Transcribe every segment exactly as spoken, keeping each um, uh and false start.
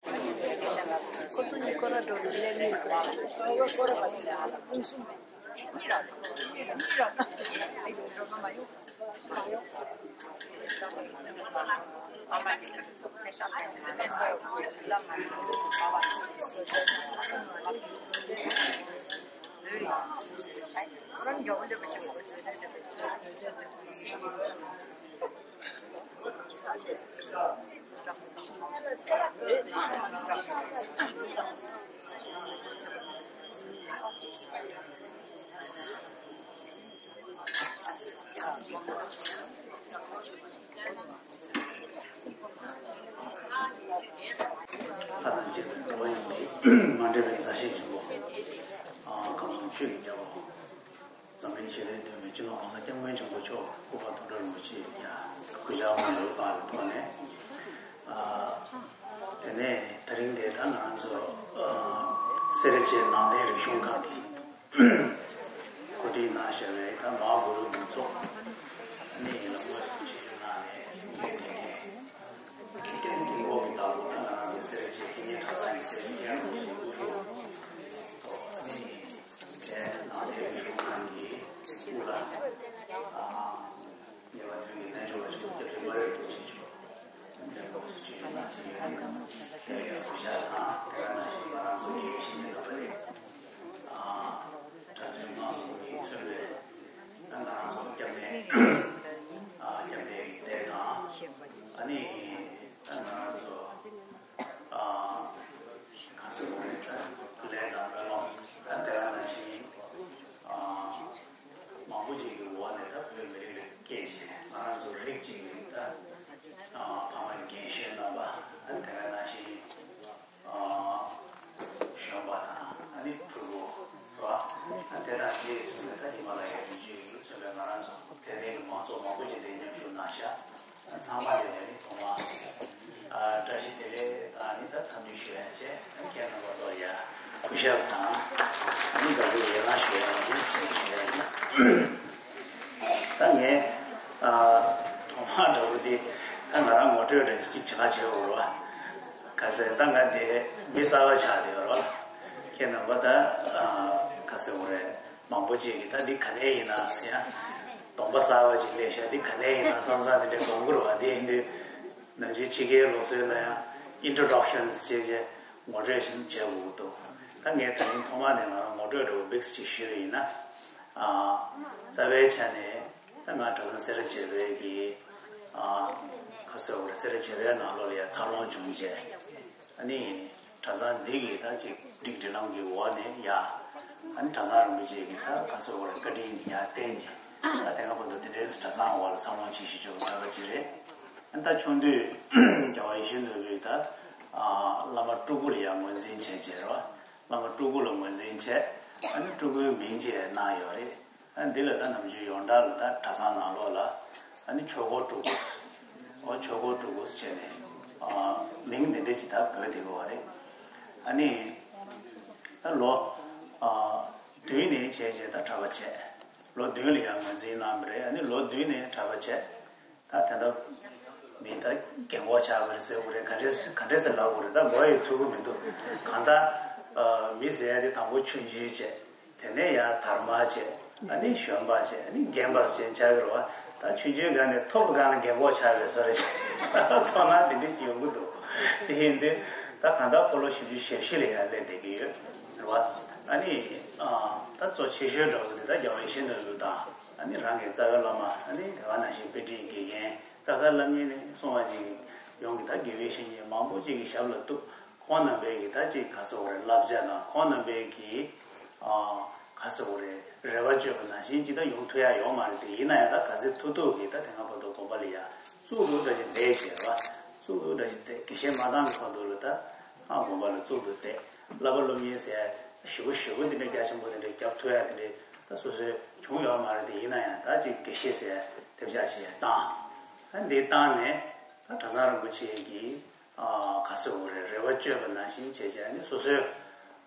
ཁོ་ཚོ་གཉིས་ཁོ་ར་འགྲོ་ནས་སླེབས་ནས། ཁ་དང་བཅས་པའི་འགྲོ་བ་ཡོངས་ཀྱི་མ་འདྲེས་པའི་མཛའ་བཤེས་ཆེན་པོ། ཨ། ཁམས་གསུམ་ཆོས་ཀྱི་རྒྱལ་པོ། འཛམ་གླིང་ཞི་བདེའི་དོན་མི་སྤྱི་ནོར་༸གོང་ས་༸སྐྱབས་མགོན་ཆེན་པོ་མཆོག་སྐུ་པར་དོན་གྲུབ་རིན་པོ་ཆེ་ཡ་གུས་ཕྱག་དབང་ལུང་བསྟན་པའི་ཐོག་ནས། ཨ། དེ་ནས་དེ་རིང་འདིར་ད་ང་རང་ཚོ། ཨ། སེ་ར་བྱེས་ནང་བསྟན་རིག་གཞུང་ཁང་གིས་གོ་སྒྲིག་གནང་བཞག་པའི་ད་མ་ཧཱ་གུ་རུ་འདུ་ཚོགས་ནི་ལ་དངོས་སུ་ཆིབས་བསྒྱུར་གནང་ནས་ངས་དེ་ནས་ཀྱི་ཀྱང་དེ་འོག་གི་ད་ལོ་ད་ང་རང་ཚོ་སེ་ར་བྱེས་ཁེ་ཉེ་གྲྭ་ཚང་གི་སེ་ར་བྱེས་ཡང་དགོན་པའི་དབུ་ཁྲིད་ཐོག་ནི་དེ་ནང་བསྟན་རིག་གཞུང་ཁང་གི་དབུ་བླ། ཨ། ཉེ་བར་དོན་གྱི་རྣལ་འབྱོར་པ་ཆེན་པོ་སྐྱབས་རྗེ་སྨྲ་བའི་རྡོ་རྗེ་མཆོག་ལྡན་པོ་སུ་ཆེ་ཡོད་ན་ཆེ་ཡོད་ན་དེ་ཡང་གུས་ཞབས་དང་དེ་ག་ནང་བཞིན་ང་རང་ཚོ་ཡི་གེ་ཤེས་ནས་ལབ་པ་རེད། ཨ། གྲྭ་བཙུན་མང་ཚོགས་ཀྱིས་མཚོན་པའི་ད་ང་རང་ཚོ་སྐྱབས་གནས། ཨ། སྐྱབས་གནས་ཀྱི་གཏེར་དང་། ཨ་ནི་ད་ང་རང་ཚོ། ཨ། ག་ཟེར་དགོས་རེད། ད་ལས་དང་སྨོན་ལམ་ད་དེ་ག་ནང་བཞིན། ཨ། མང་པོ་ཅིག་གི་འོག་ནས་ད་བོད་མི་རིགས་ལ་སྐྱེས་བྱས་ང་རང་ཚོ་རིགས་གཅིག་གི་ད། ཨ། ཕ་མ་རྒན་གཞོན་རྣམ་པ། ཨ། དེ་ག་ནང་བཞིན། ཨ། གཞོན་པ་དང་ཨ་ནི་ཕྲུ་གུ་རེད་བ། ཨ། དེ་དང་དེ་ཡི་ཚུལ་ནས་ད་ཧི་མ་ལ་ཡའི་རི་རྒྱུད་ཀྱི་ཚུལ་ལས་ང་རང་ཚོ་དད་ལྡན་གྱི་མང་ཚོགས་མང་པོ་ཅིག་འདིར་མཉམ་ཞུགས་གནང་ཤག་ཚང་མ་ལ་ཡ་ནི་ཐོག་མར། ཨ། བཀྲ་ཤིས་བདེ་ལེགས་དང་ནི་ད་འཚམས་འདྲི་ཞུ་ཡ་བྱས། ཁྱེད་རྣམ་པ་ཚོར་ཡ་གུས་ཞབས་དང་ནི་དགའ་བསུ་ཡི་ལན་ཞུ་ཡ་ཡིན་ཞེས་ཞུ་ཡ་ཡིན། ད་ངས། ཨ། ཐོག་མར་འདྲ་པོ་དེ་ད་ང་རང་ངོ་སྤྲོད་འདྲ་ཞིག་བྱེད་ཁ་བྱེད་འོ་ར། ག་ཟེར་ད་ང་དེ་མི་གསར་པ་ཆགས་བསྡད་ཡོད་ར། ཁྱེད་རྣམ་པ་ད། ཨ། ག་ཟེར་འོ་རེད། མང་པོ་ཅིག་གིས་ད་འདི་ག་ནས་ཡིན་ན་ཟེར་ཡ། གདོང་པ་གསར་པ་ཅིག་སླེབས་ཤག་འདི་ག་ནས་ཡིན་ན་བསམ་བསམ་དེ་འདྲའི་དགོངས་ཀྱི་རེད་བ། འདི་ཡིན་དུས་ནམ་རྒྱུན་ཕྱི་རྒྱལ་ལུགས་སྲོལ་ལ་ཡང་introductions་བྱས་བྱས་ངོ་སྤྲོད་ཞིག་བྱེད་དགོས་ཀྱི་འདུག་ད་ངས་ད་རིང་ཐོག་མ་ནས་ང་རང་ངོ་སྤྲོད་འདྲ་བོ་བིགས་ཅིག་ཞུས་པ་ཡིན་ན། ཨ། རྩ་བའི་ཆ་ནས་ད་ང་གྲྭ་ཚང་སེ་ར་བྱེས་པའི་གི། ཨ། ག་ཟེར་དགོས་རེད། སེ་ར་བྱེས་པའི་ནང་ལོགས་ལ་ཡང་འཚར་ལོངས་བྱུང་རྗེས། ཨ་ནི་གྲྭ་ཚང་འདི་གི་ད་ཅིག་སྒྲིག་སྒྲིག་ལམ་གྱི་འོག་ནས་ཡ། ཨ་ནི་གྲྭ་ཚང་རིན་པོ་ཆེ་གི་ད་ག་ཟེར་དགོས་རེད། བཀའ་དྲིན་ཡར་བརྟེན་རྗེས་ད་དེ་སྔ་བར་དུ་དེ་འདྲའི་གྲྭ་ཚང་འོག་ལ་འཚར་ལོངས་བྱེད་བཞིན་བྱུང་བའི་གྲྭ་པ་ཅིག་རེད། ཨ་ནི་ད་ཆུང་དུས་རྒྱལ་བ་ཡིད་བཞིན་ནོར་བུས་ད། ཨ། བླ་མ་སྤྲུལ་སྐུ་ལ་ཡང་ངོས་འཛིན་བྱས་བྱས་རེད་བ། བླ་མ་སྤྲུལ་སྐུ་ལ་ངོས་འཛིན་བྱས། ཨ་ནི་སྤྲུལ་སྐུའི་མིང་ཅིག་གནང་ཡོད་རེད། ཨ། འདི་ལ་ད་ནམ་རྒྱུན་ཡོངས་གྲགས་ལ་ད་གྲྭ་ཚང་ནང་ལོགས་ལ། ཨ་ནི་ཆོས་འཁོར་སྤྲུལ་སྐུ། འོ། ཆོས་འཁོར་སྤྲུལ་སྐུ་ཟེར་ནས། ཨ། མིང་འདི་འདྲ་ཅིག་ད་འབོད་བསྡད་ཀྱི་ཡོད་རེད། ཨ་ནི་ད་ལོ། ཨ། བདུན་ནས་བྱས་བྱས་ད་གྲྭ་པ་བྱས། ལོ་བདུན་ལ་ཡང་ངོས་འཛིན་གནང་བ་རེད། ཨ་ནི་ལོ་བདུན་ནས་གྲྭ་པ་བྱས། ད་དེ་འདྲ་མི་ད་རྒན་གོག་ཆགས་པ་རེད་ཟེར་དགོས་རེད། ག་འདྲས་ག་འདྲས་ཟེར་ལབ་དགོས་རེད། ད་མགོ་ཡི་ཚོད་ཀྱི་མི་འདུག་གང་ལྟར། ཨ། མི་ཟེར་ཡ་དེ་དང་པོ་ཆུང་ཆུང་བྱས། དེ་ནས་ཡར་དར་མ་བྱས། ཨ་ནི་གཞོན་པ་བྱས། ཨ་ནི་རྒན་པ་བྱས་ཆགས་ཀྱི་རེད་བ། ད་ཆུང་ཆུང་སྒང་ནས་མཐོ་པོ་སྒང་ལ་རྒན་གོག་ཆགས་པའི་བཟོ་འདྲ་ཞིག་ཚོར་སྣང་དེ་འདྲ་ཞིག་ཡོང་གི་འདུག་དེ་ཡིན་དུས་ད་གང་ལྟར་ཕོ་ལོ་བཞི་བཅུ་ཞེ་བཞི་ལ་ཡར་སླེབས་བསྡད་ཀྱི་ཡོད་རེད་བ། ཨ་ནི། ཨ། ད་གཙོ་ཆེ་ཤོས་འདྲ་བོ་དེ་ད་རྒྱལ་བ་ཡིད་བཞིན་ནོར་བུ་དང་། ཨ་ནི་རང་གི་རྩ་བའི་བླ་མ། ཨ་ནི་དེ་ག་ནང་བཞིན་དཔེ་ཁྲིད་དགེ་རྒན། ད་ག་སློབ་གཉེར་ནས་སོང་བ་ཅིག་ཡོང་གི་ད་དགེ་བའི་བཤེས་གཉེན་མང་པོ་ཅིག་གི་ཞབས་ལ་གཏུགས། ཁོང་རྣམ་པའི་གི་ད་ཅིག་ག་ཟེར་དགོས་རེད། བསླབ་བྱ་དང་ཁོང་རྣམ་པའི་གི། ཨ། ག་ཟེར་དགོས་རེད། རེ་བ་བཅོལ་བ་ནང་བཞིན་ཅིག་ད་ཡོང་ཐུབ་ཡ་ཡོད་མ་རེད་དེ། ཡིན་ན་ཡང་ད་ག་ཚོད་ཐུབ་ཐུབ་གི་ད་དེ་སྔ་བར་དུ་དགོན་པ་ལ་ཡ་གཙུག་ཏུ་བཀྲ་ཤིས་བདེ་ཞེས་རེད་བ། གཙུག་ཏུ་བཀྲ་ཤིས་བདེ། དགེ་བཤེས་མ་བཏང་གི་བར་དུ་ལ་ད། ཨ། དགོན་པ་ལ་གཙུག་ཏུ་བསྡད། བསླབ་པ་སློབ་གཉེར་ཟེར་ཞེ་པོ་ཞེ་པོ་འདི་འདྲ་རྒྱ་ཆེན་པོ་འདི་འདྲ་རྒྱབ་ཐུབ་ཡ་དེ་འདྲ་ད་སོ་སོའི་བྱུང་ཡོད་མ་རེད་དེ། ཡིན་ན་ཡང་ད་ཅིག་དགེ་བཤེས་ཟེར་དེབ་ཆག་ཅིག་བཏང་། ཨ། འདི་བཏང་ནས་ད་གྲྭ་ཚང་རིན་པོ་ཆེ་གི། ཨ། ག་ཟེར་དགོས་རེད། རེ་བ་བཅོལ་བ་ནང་བཞིན་བྱས་བྱས་ནས་སོ་སོའི།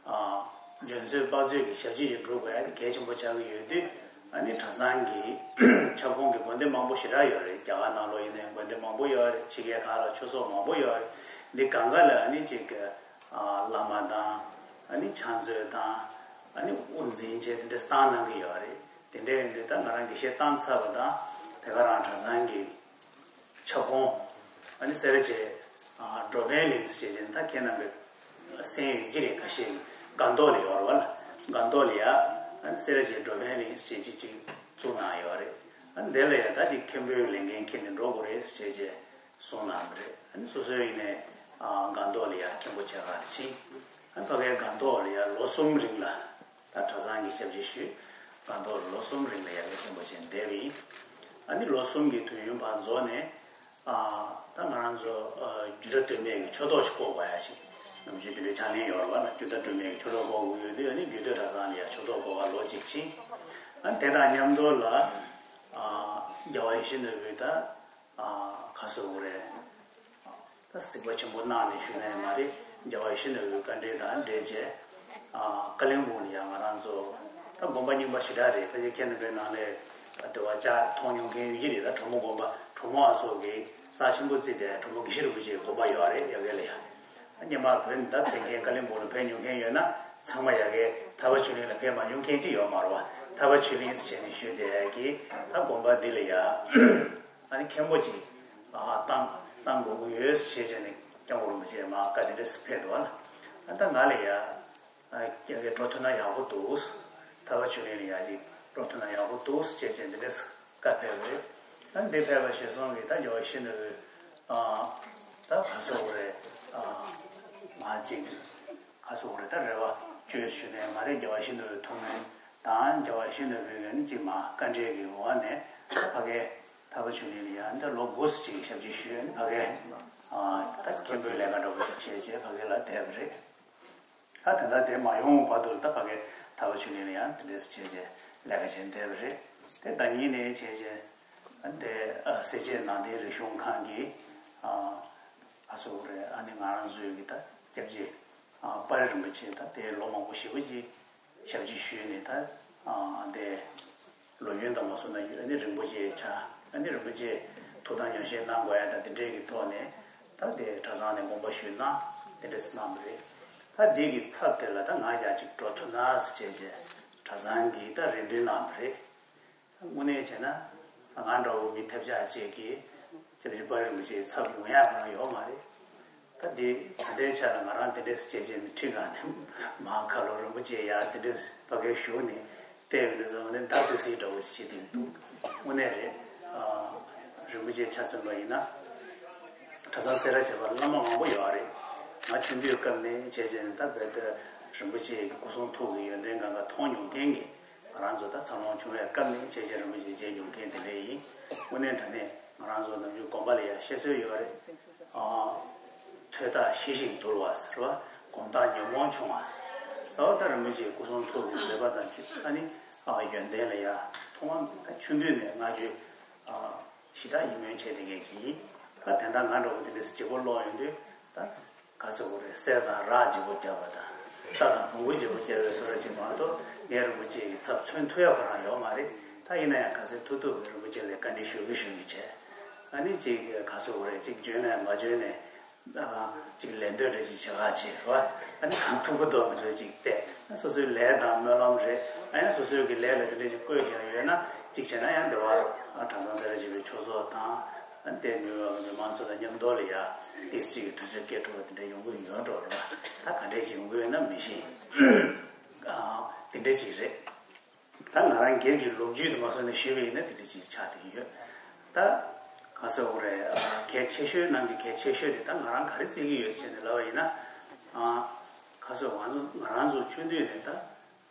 ཨ། འཇོན་ཚོད་དཔག་ཚོད་ཀྱི་ཞབས་ཕྱི་ཞིག་སྒྲུབ་དགོས་ཡ་དེ་གལ་ཆེན་པོ་ཆགས་ཀྱི་ཡོད་དུས། ཨ་ནི་གྲྭ་ཚང་གི་ཁྱབ་ཁོངས་ཀྱི་དགོན་སྡེ་མང་པོ་ཞེ་དྲག་ཡོད་རེད། རྒྱ་གར་ནང་ལོགས་ཡིན་ནའི་དགོན་སྡེ་མང་པོ་ཡོད་རེད། ཕྱི་རྒྱལ་ཁག་ལ་ཆོས་ཚོགས་མང་པོ་ཡོད་རེད། འདི་གང་ག་ལ་ཨ་ནི་ཅིག་གི་ཨ་བླ་མ་དང་ཨ་ནི་ཕྱག་མཛོད་དང་ཨ་ནི་དབུ་འཛིན་བྱས་དེ་འདྲ་བཏང་གནང་གི་ཡོད་རེད། དེ་འདྲ་ཡིན་དུས་ད་ང་རང་དགེ་བཤེས་བཏང་ཚར་བ་དང་དེ་ག་རང་གྲྭ་ཚང་གི་ཁྱབ་ཁོངས་ཨ་ནི་སེ་ར་བྱེས་ཨ་འགྲོ་ཕན་གླིང་ཟེར་བྱས་ད་ཁྱེད་རྣམ་པས་གསན་ཡོད་ཀྱི་རེད། ཁ་ཤས་ཀྱིས་སྒང་ཏོག་ལ་ཡོད་རེད་བ་ལ། སྒང་ཏོག་ལ་ཡ་ཨ་ནི་སེ་ར་བྱེས་འགྲོ་ཕན་གླིང་ཟེར་བྱས་ཅིག་ཅིག་བཙུགས་གནང་ཡོད་རེད། ཨ་ནི་དེ་ལ་ཡ་ད་ཅིག་མཁན་པོའི་ལས་འགན་འཁྱེར་ནས་འགྲོ་དགོས་རེད་ཟེར་བྱས་བྱས་གསུངས་གནང་བ་རེད། ཨ་ནི་སོ་སོའི་ཡིན་ནའི་ཨ་སྒང་ཏོག་ལ་ཡ་མཁན་པོ་ཆེ་ཁག་ལ་ཕྱིན། ཨ་ནི་ཕ་གའི་སྒང་ཏོག་ལ་ཡ་ལོ་གསུམ་རིང་ལ་ད་གྲྭ་ཚང་གི་ཞབས་ཕྱི་ཞུས། སྒང་ཏོག་ལ་ལོ་གསུམ་རིང་ལ་ཡ་གའི་མཁན་པོ་ཆེ་བསྡད་པ་ཡིན། ཨ་ནི་ལོ་གསུམ་གྱི་དུས་ཡུན་བར་རྫོགས་ནས་ཨ་ད་ང་རང་ཚོ་ཨ་རྒྱུད་གྲྭ་སྟོད་སྨད་ཀྱི་ཆོས་ཐོག་ཞིག་བསྐོར་དགོས་ཡ་ཞིག་ནམ་རྒྱུན་དེ་འདྲའི་ཕྱག་ལེན་ཡོད་རེད་བ་ལ། རྒྱུད་གྲྭ་སྟོད་སྨད་ཀྱི་ཆོས་ཐོག་བསྐོར་དགོས་ཡོད་དུས་ཨ་ནི་རྒྱུད་སྟོད་གྲྭ་ཚང་ལ་ཡ་ཆོས་ཐོག་བསྐོར་བར་ལོ་གཅིག་ཕྱིན། ཨ་ནི་དེ་དང་མཉམ་དུ་ལ་ཨ་རྒྱལ་བ་ཡིད་བཞིན་ནོར་བུས་ད་ཨ་ག་ཟེར་དགོས་རེད། ད་གཟིགས་པ་ཆེན་པོ་གནང་ནས་ཞུས་ནའི་མ་རེད། རྒྱལ་བ་ཡིད་བཞིན་ནོར་བུའི་བཀའ་འདྲི་དང་འབྲེལ་བྱས་ཨ་བཀའ་བློན་སྦུག་ལ་ཡང་ང་རང་ཚོ་ད་དགོན་པ་རྙིང་པ་ཞེ་དྲག་རེད། ཕལ་ཆེར་ཁྱེད་རྣམ་པའི་ནང་ལས་དེ་བ་ཅག་མཐོང་མྱོང་མཁན་ཡོད་ཀྱི་རེད། ད་གྲོ་མོ་དགོན་པ་གྲོ་མོ་ཨ་ཚོགས་ཀྱི་རྩ་ཆེན་པོ་བརྩིས་ཏེ་གྲོ་མོ་དགེ་བཤེས་རིན་པོ་ཆེའི་དགོན་པ་ཡོད་རེད། ཡ་གི་ལ་ཡ་སྔོན་མ་བོད་ནས་ད་ཕེབས་མཁན་བཀའ་བློན་སྦུག་ལ་ཕེབས་མྱོང་མཁན་ཡོད་ན་ཚང་མ་ཡ་གི་ཐར་པ་ཆོས་གླིང་ལ་ཕེབས་མ་མྱོང་མཁན་ཅིག་ཡོད་མ་རེད་བ། ཐར་པ་ཆོས་གླིང་ཟེར་ནས་ཞུས་བསྡད་ཡ་གི་ད་དགོན་པ་འདི་ལ་ཡ། ཨ་ནི་མཁན་པོ་ཅིག་ཨ་བཏང་བཏང་དགོས་ཀྱི་ཡོད་ཞེས་བྱས་ནས་སྐྱབས་མགོན་རིན་པོ་ཆེ་མར་བཀའ་དེ་འདྲས་ཕེབས་འདུག་བ་ལ། ཨ་ད་ང་ལ་ཡ་ཨ་ཡ་གི་འགྲོ་ཐུབ་ན་ཡག་པོ་འདུག་ཐར་པ་ཆོས་གླིང་ལ་ཡ་ཅིག་འགྲོ་ཐུབ་ན་ཡག་པོ་འདུག་ཅེས་བྱས་འདི་འདྲས་བཀའ་ཕེབས་རེད། ཨ་འདི་ཕེབས་པ་ཞེ་སོང་གི་ད་རྒྱལ་བ་ཡིད་བཞིན་ནོར་བུས་ཨ་ད་ག་ཟེར་དགོས་རེད། ཨ་མ་ཅིག་ག་ཟེར་དགོས་རེད། ད་རེ་བ་བཅོལ་ཞུས་ནས་མ་རེད། རྒྱལ་བ་ཡིད་བཞིན་ནོར་བུའི་ཐུགས་སྨོན་དང་རྒྱལ་བ་ཡིད་བཞིན་ནོར་བུའི་ངོས་ནས་ཅིག་མ་བཀའ་འདྲི་གི་འོག་ནས་ད་ཕ་གའི་ཐར་པ་ཆོས་གླིང་ལ་ཡང་འདི་ལོ་དགུ་ཙམ་ཅིག་ཞབས་ཕྱི་ཞུས། ཕ་གའི་ཨ་ད་མཁན་པོའི་ལས་ཀ་འདྲ་པོ་ཞིག་བྱས་བྱས་ཕ་གའི་ལ་བསྡད་པ་རེད། ད་དེ་འདྲ་དེ་མ་ཡོང་བར་དུ་ད་ཕ་གའི་ཐར་པ་ཆོས་གླིང་ལ་ཡང་དེ་འདྲས་བྱས་བྱས་ལས་ཀ་བྱས་བསྡད་པ་རེད། དེ་ཟླ་ཉིན་ནས་བྱས་བྱས་ཨ་དེ་ཨ་སེར་བྱེས་ནང་བསྟན་རིག་གཞུང་ཁང་གི་ཨ་ཨ་སོ་རེད། ཨ་ནི་ང་རང་ཚོའི་གི་ད་སྐྱབས་རྗེ་ཨ་དཔལ་རིན་པོ་ཆེ་ད་དེ་ལོ་མང་པོ་ཞེ་པོ་ཅིག་ཞབས་ཕྱི་ཞུས་ནས་ད་ཨ་དེ་ལོ་ཡུན་དང་མ་སོང་ན་ཨ་ནི་རིན་པོ་ཆེ་ཆ་ཨ་ནི་རིན་པོ་ཆེ་ཐུགས་དམ་ཉམས་བཞེས་གནང་དགོས་ཡ་ད་དེ་འདྲས་ཀྱི་ཐོག་ནས་ད་དེ་གྲྭ་ཚང་ནས་དགོངས་པ་ཞུས་གནང་དེ་འདྲས་གནང་བ་རེད། ད་དེ་གི་ཚབ་དེ་ལ་ད་ང་ཡ་ཅིག་འགྲོ་ཐུབ་ན་ཟེར་བྱས་བྱས་གྲྭ་ཚང་གིས་ད་རེ་འདུན་གནང་བ་རེད། དངོས་གནས་བྱས་ན་ང་འདྲ་བོ་མི་ཐབས་ཆག་ཅིག་གིས་སྐྱབས་རྗེ་དཔལ་རིན་པོ་ཆེའི་ཚབ་ཡོང་ཡག་གང་ཡོད་མ་རེད། ད་འདི་ད་ལྟའི་ཆ་ལ་ང་རང་དེ་འདྲས་བྱས་བྱས་ནས་ཁྲི་སྒང་ནས་མར་ཁ་ལོ་རིན་པོ་ཆེ་ཡར་དེ་འདྲས་ཕ་གིར་བཞུགས་ནས་བལྟས་ཡོང་དུས་ཙམ་ནས་ད་སོ་སོའི་འདྲ་བོ་ཞིག་བྱེད་དུ་འདུག་དངོས་གནས་རེད། ཨ་རིན་པོ་ཆེ་ཆ་མཚོན་པ་ཡིན་ན་གྲྭ་ཚང་སེ་ར་བྱེས་པ་བླ་མ་མང་པོ་ཡོད་རེད། ང་ཆུང་དུས་སྐབས་ནས་བྱས་བྱས་ནས་ད་བལ་ཏེ་རིན་པོ་ཆེ་གི་སྐུ་གསུང་ཐུགས་ཀྱི་ཡོན་ཏན་གང་ག་མཐོང་མྱོང་མཁན་གྱི། ང་རང་ཚོ་ད་འཚར་ལོངས་བྱུང་བའི་སྐབས་ནས་བྱས་བྱས་རིན་པོ་ཆེ་མཇལ་མྱོང་མཁན་དེ་འདྲ་ཡིན། དངོས་གནས་དྲང་གནས་ང་རང་ཚོ་ནམ་རྒྱུན་དགོན་པ་ལ་ཡང་བཤད་སྲོལ་ཡོད་རེད། ཨ། ཐོས་རྟགས་ཞི་ཞིང་དུལ་བ་ཟེར་བ། སྒོམ་རྟགས་ཉོན་མོངས་ཆུང་བ་ཟེར། ད་བར་ད་རིན་པོ་ཆེའི་སྐུ་གསུང་ཐུགས་ཀྱི་མཛད་པ་དང་ཨ་ནི་ཨ་ཡོན་ཏན་ལ་ཡང་མཐོང་བ་ཆུང་དུས་ནས་ང་ཚོས་ཨ་ཞེ་དྲག་ཡིད་སྨོན་བྱས་བསྡད་མཁན་ཞིག་ཡིན། ད་དེ་འདྲ་ང་འདྲ་བོ་དེ་འདྲ་བརྗེ་པོ་ཀློག་ཡོང་དུས་ད། ག་ཟེར་དགོས་རེད། གསེར་དང་རག་བརྗེ་པོ་བརྒྱབ་པ་དང་རྟ་དང་བོང་བུ་བརྗེ་པོ་བརྒྱབ་པའི་བཟོ་འདྲ་ཅིག་མ་གཏོགས་ངས་རིན་པོ་ཆེ་གི་ཚབ་མཚོན་ཐུབ་ཡག་ཁོ་རང་ཡོད་མ་རེད། ད་ཡིན་ན་ཡང་ག་ཚོད་ཐུབ་ཐུབ་ཀྱིས་རིན་པོ་ཆེ་ལ་བཀའ་འདྲི་ཞུ་གི་ཞུ་གི་བྱས། ཨ་ནི་ཅིག་ག་ཟེར་དགོས་རེད། ཅིག་འཇོན་ནའི་མ་འཇོན་ནའི་ཨ་ཅིག་ལད་ཟློས་འདྲ་ཅིག་བྱེད་ག་བྱེད་རོ། ཨ་ནི་གང་ཐུབ་ཀྱི་འདུག་མི་འདུག་ཅིག་བལྟས་ན་སོ་སོའི་ལས་དང་སྨོན་ལམ་རེད། ཨ་ཡང་སོ་སོའི་གི་ལས་ལ་དེ་འདྲ་ཅིག་བཀོད་བཞག་ཡོད་ན་ཅིག་བྱས་ན་ཡང་འདི་བར་གྲྭ་ཚང་སེ་ར་བྱེས་པའི་ཆོས་ཚོགས་དང་། དེ་མི་མི་མང་ཚོ་དང་མཉམ་དུ་ལ་ཡ་ཏིས་ཅིག་གི་དུས་ཚོད་སྐྱེལ་ཐུབ་པ་དེ་འདྲ་ཡོང་གི་ཡོད་འགྲོ་རེད་པ། ད་ག་འདྲས་ཅིག་ཡོང་གི་ཡོད་ན་མི་ཤེས། ཨ་དེ་འདྲས་ཅིག་རེད། ད་ང་རང་སྒེར་གྱི་ལོ་རྒྱུས་དུ་མ་སོང་ནས་ཞུས་པ་ཡིན་ན་དེ་འདྲས་ཅིག་ཆགས་བསྡད་ཡོད། ད་ག་ཟེར་དགོས་རེད། གལ་ཆེ་ཤོས་ནང་གི་གལ་ཆེ་ཤོས་དེ་ད་ང་རང་ག་རེ་བརྩི་གི་ཡོད་ཟེར་ནས་ལབ་པ་ཡིན་ན། ཨ་ག་ཟེར་ང་ཚོ་ང་རང་ཚོ་ཆུང་དུས་ནས་ད།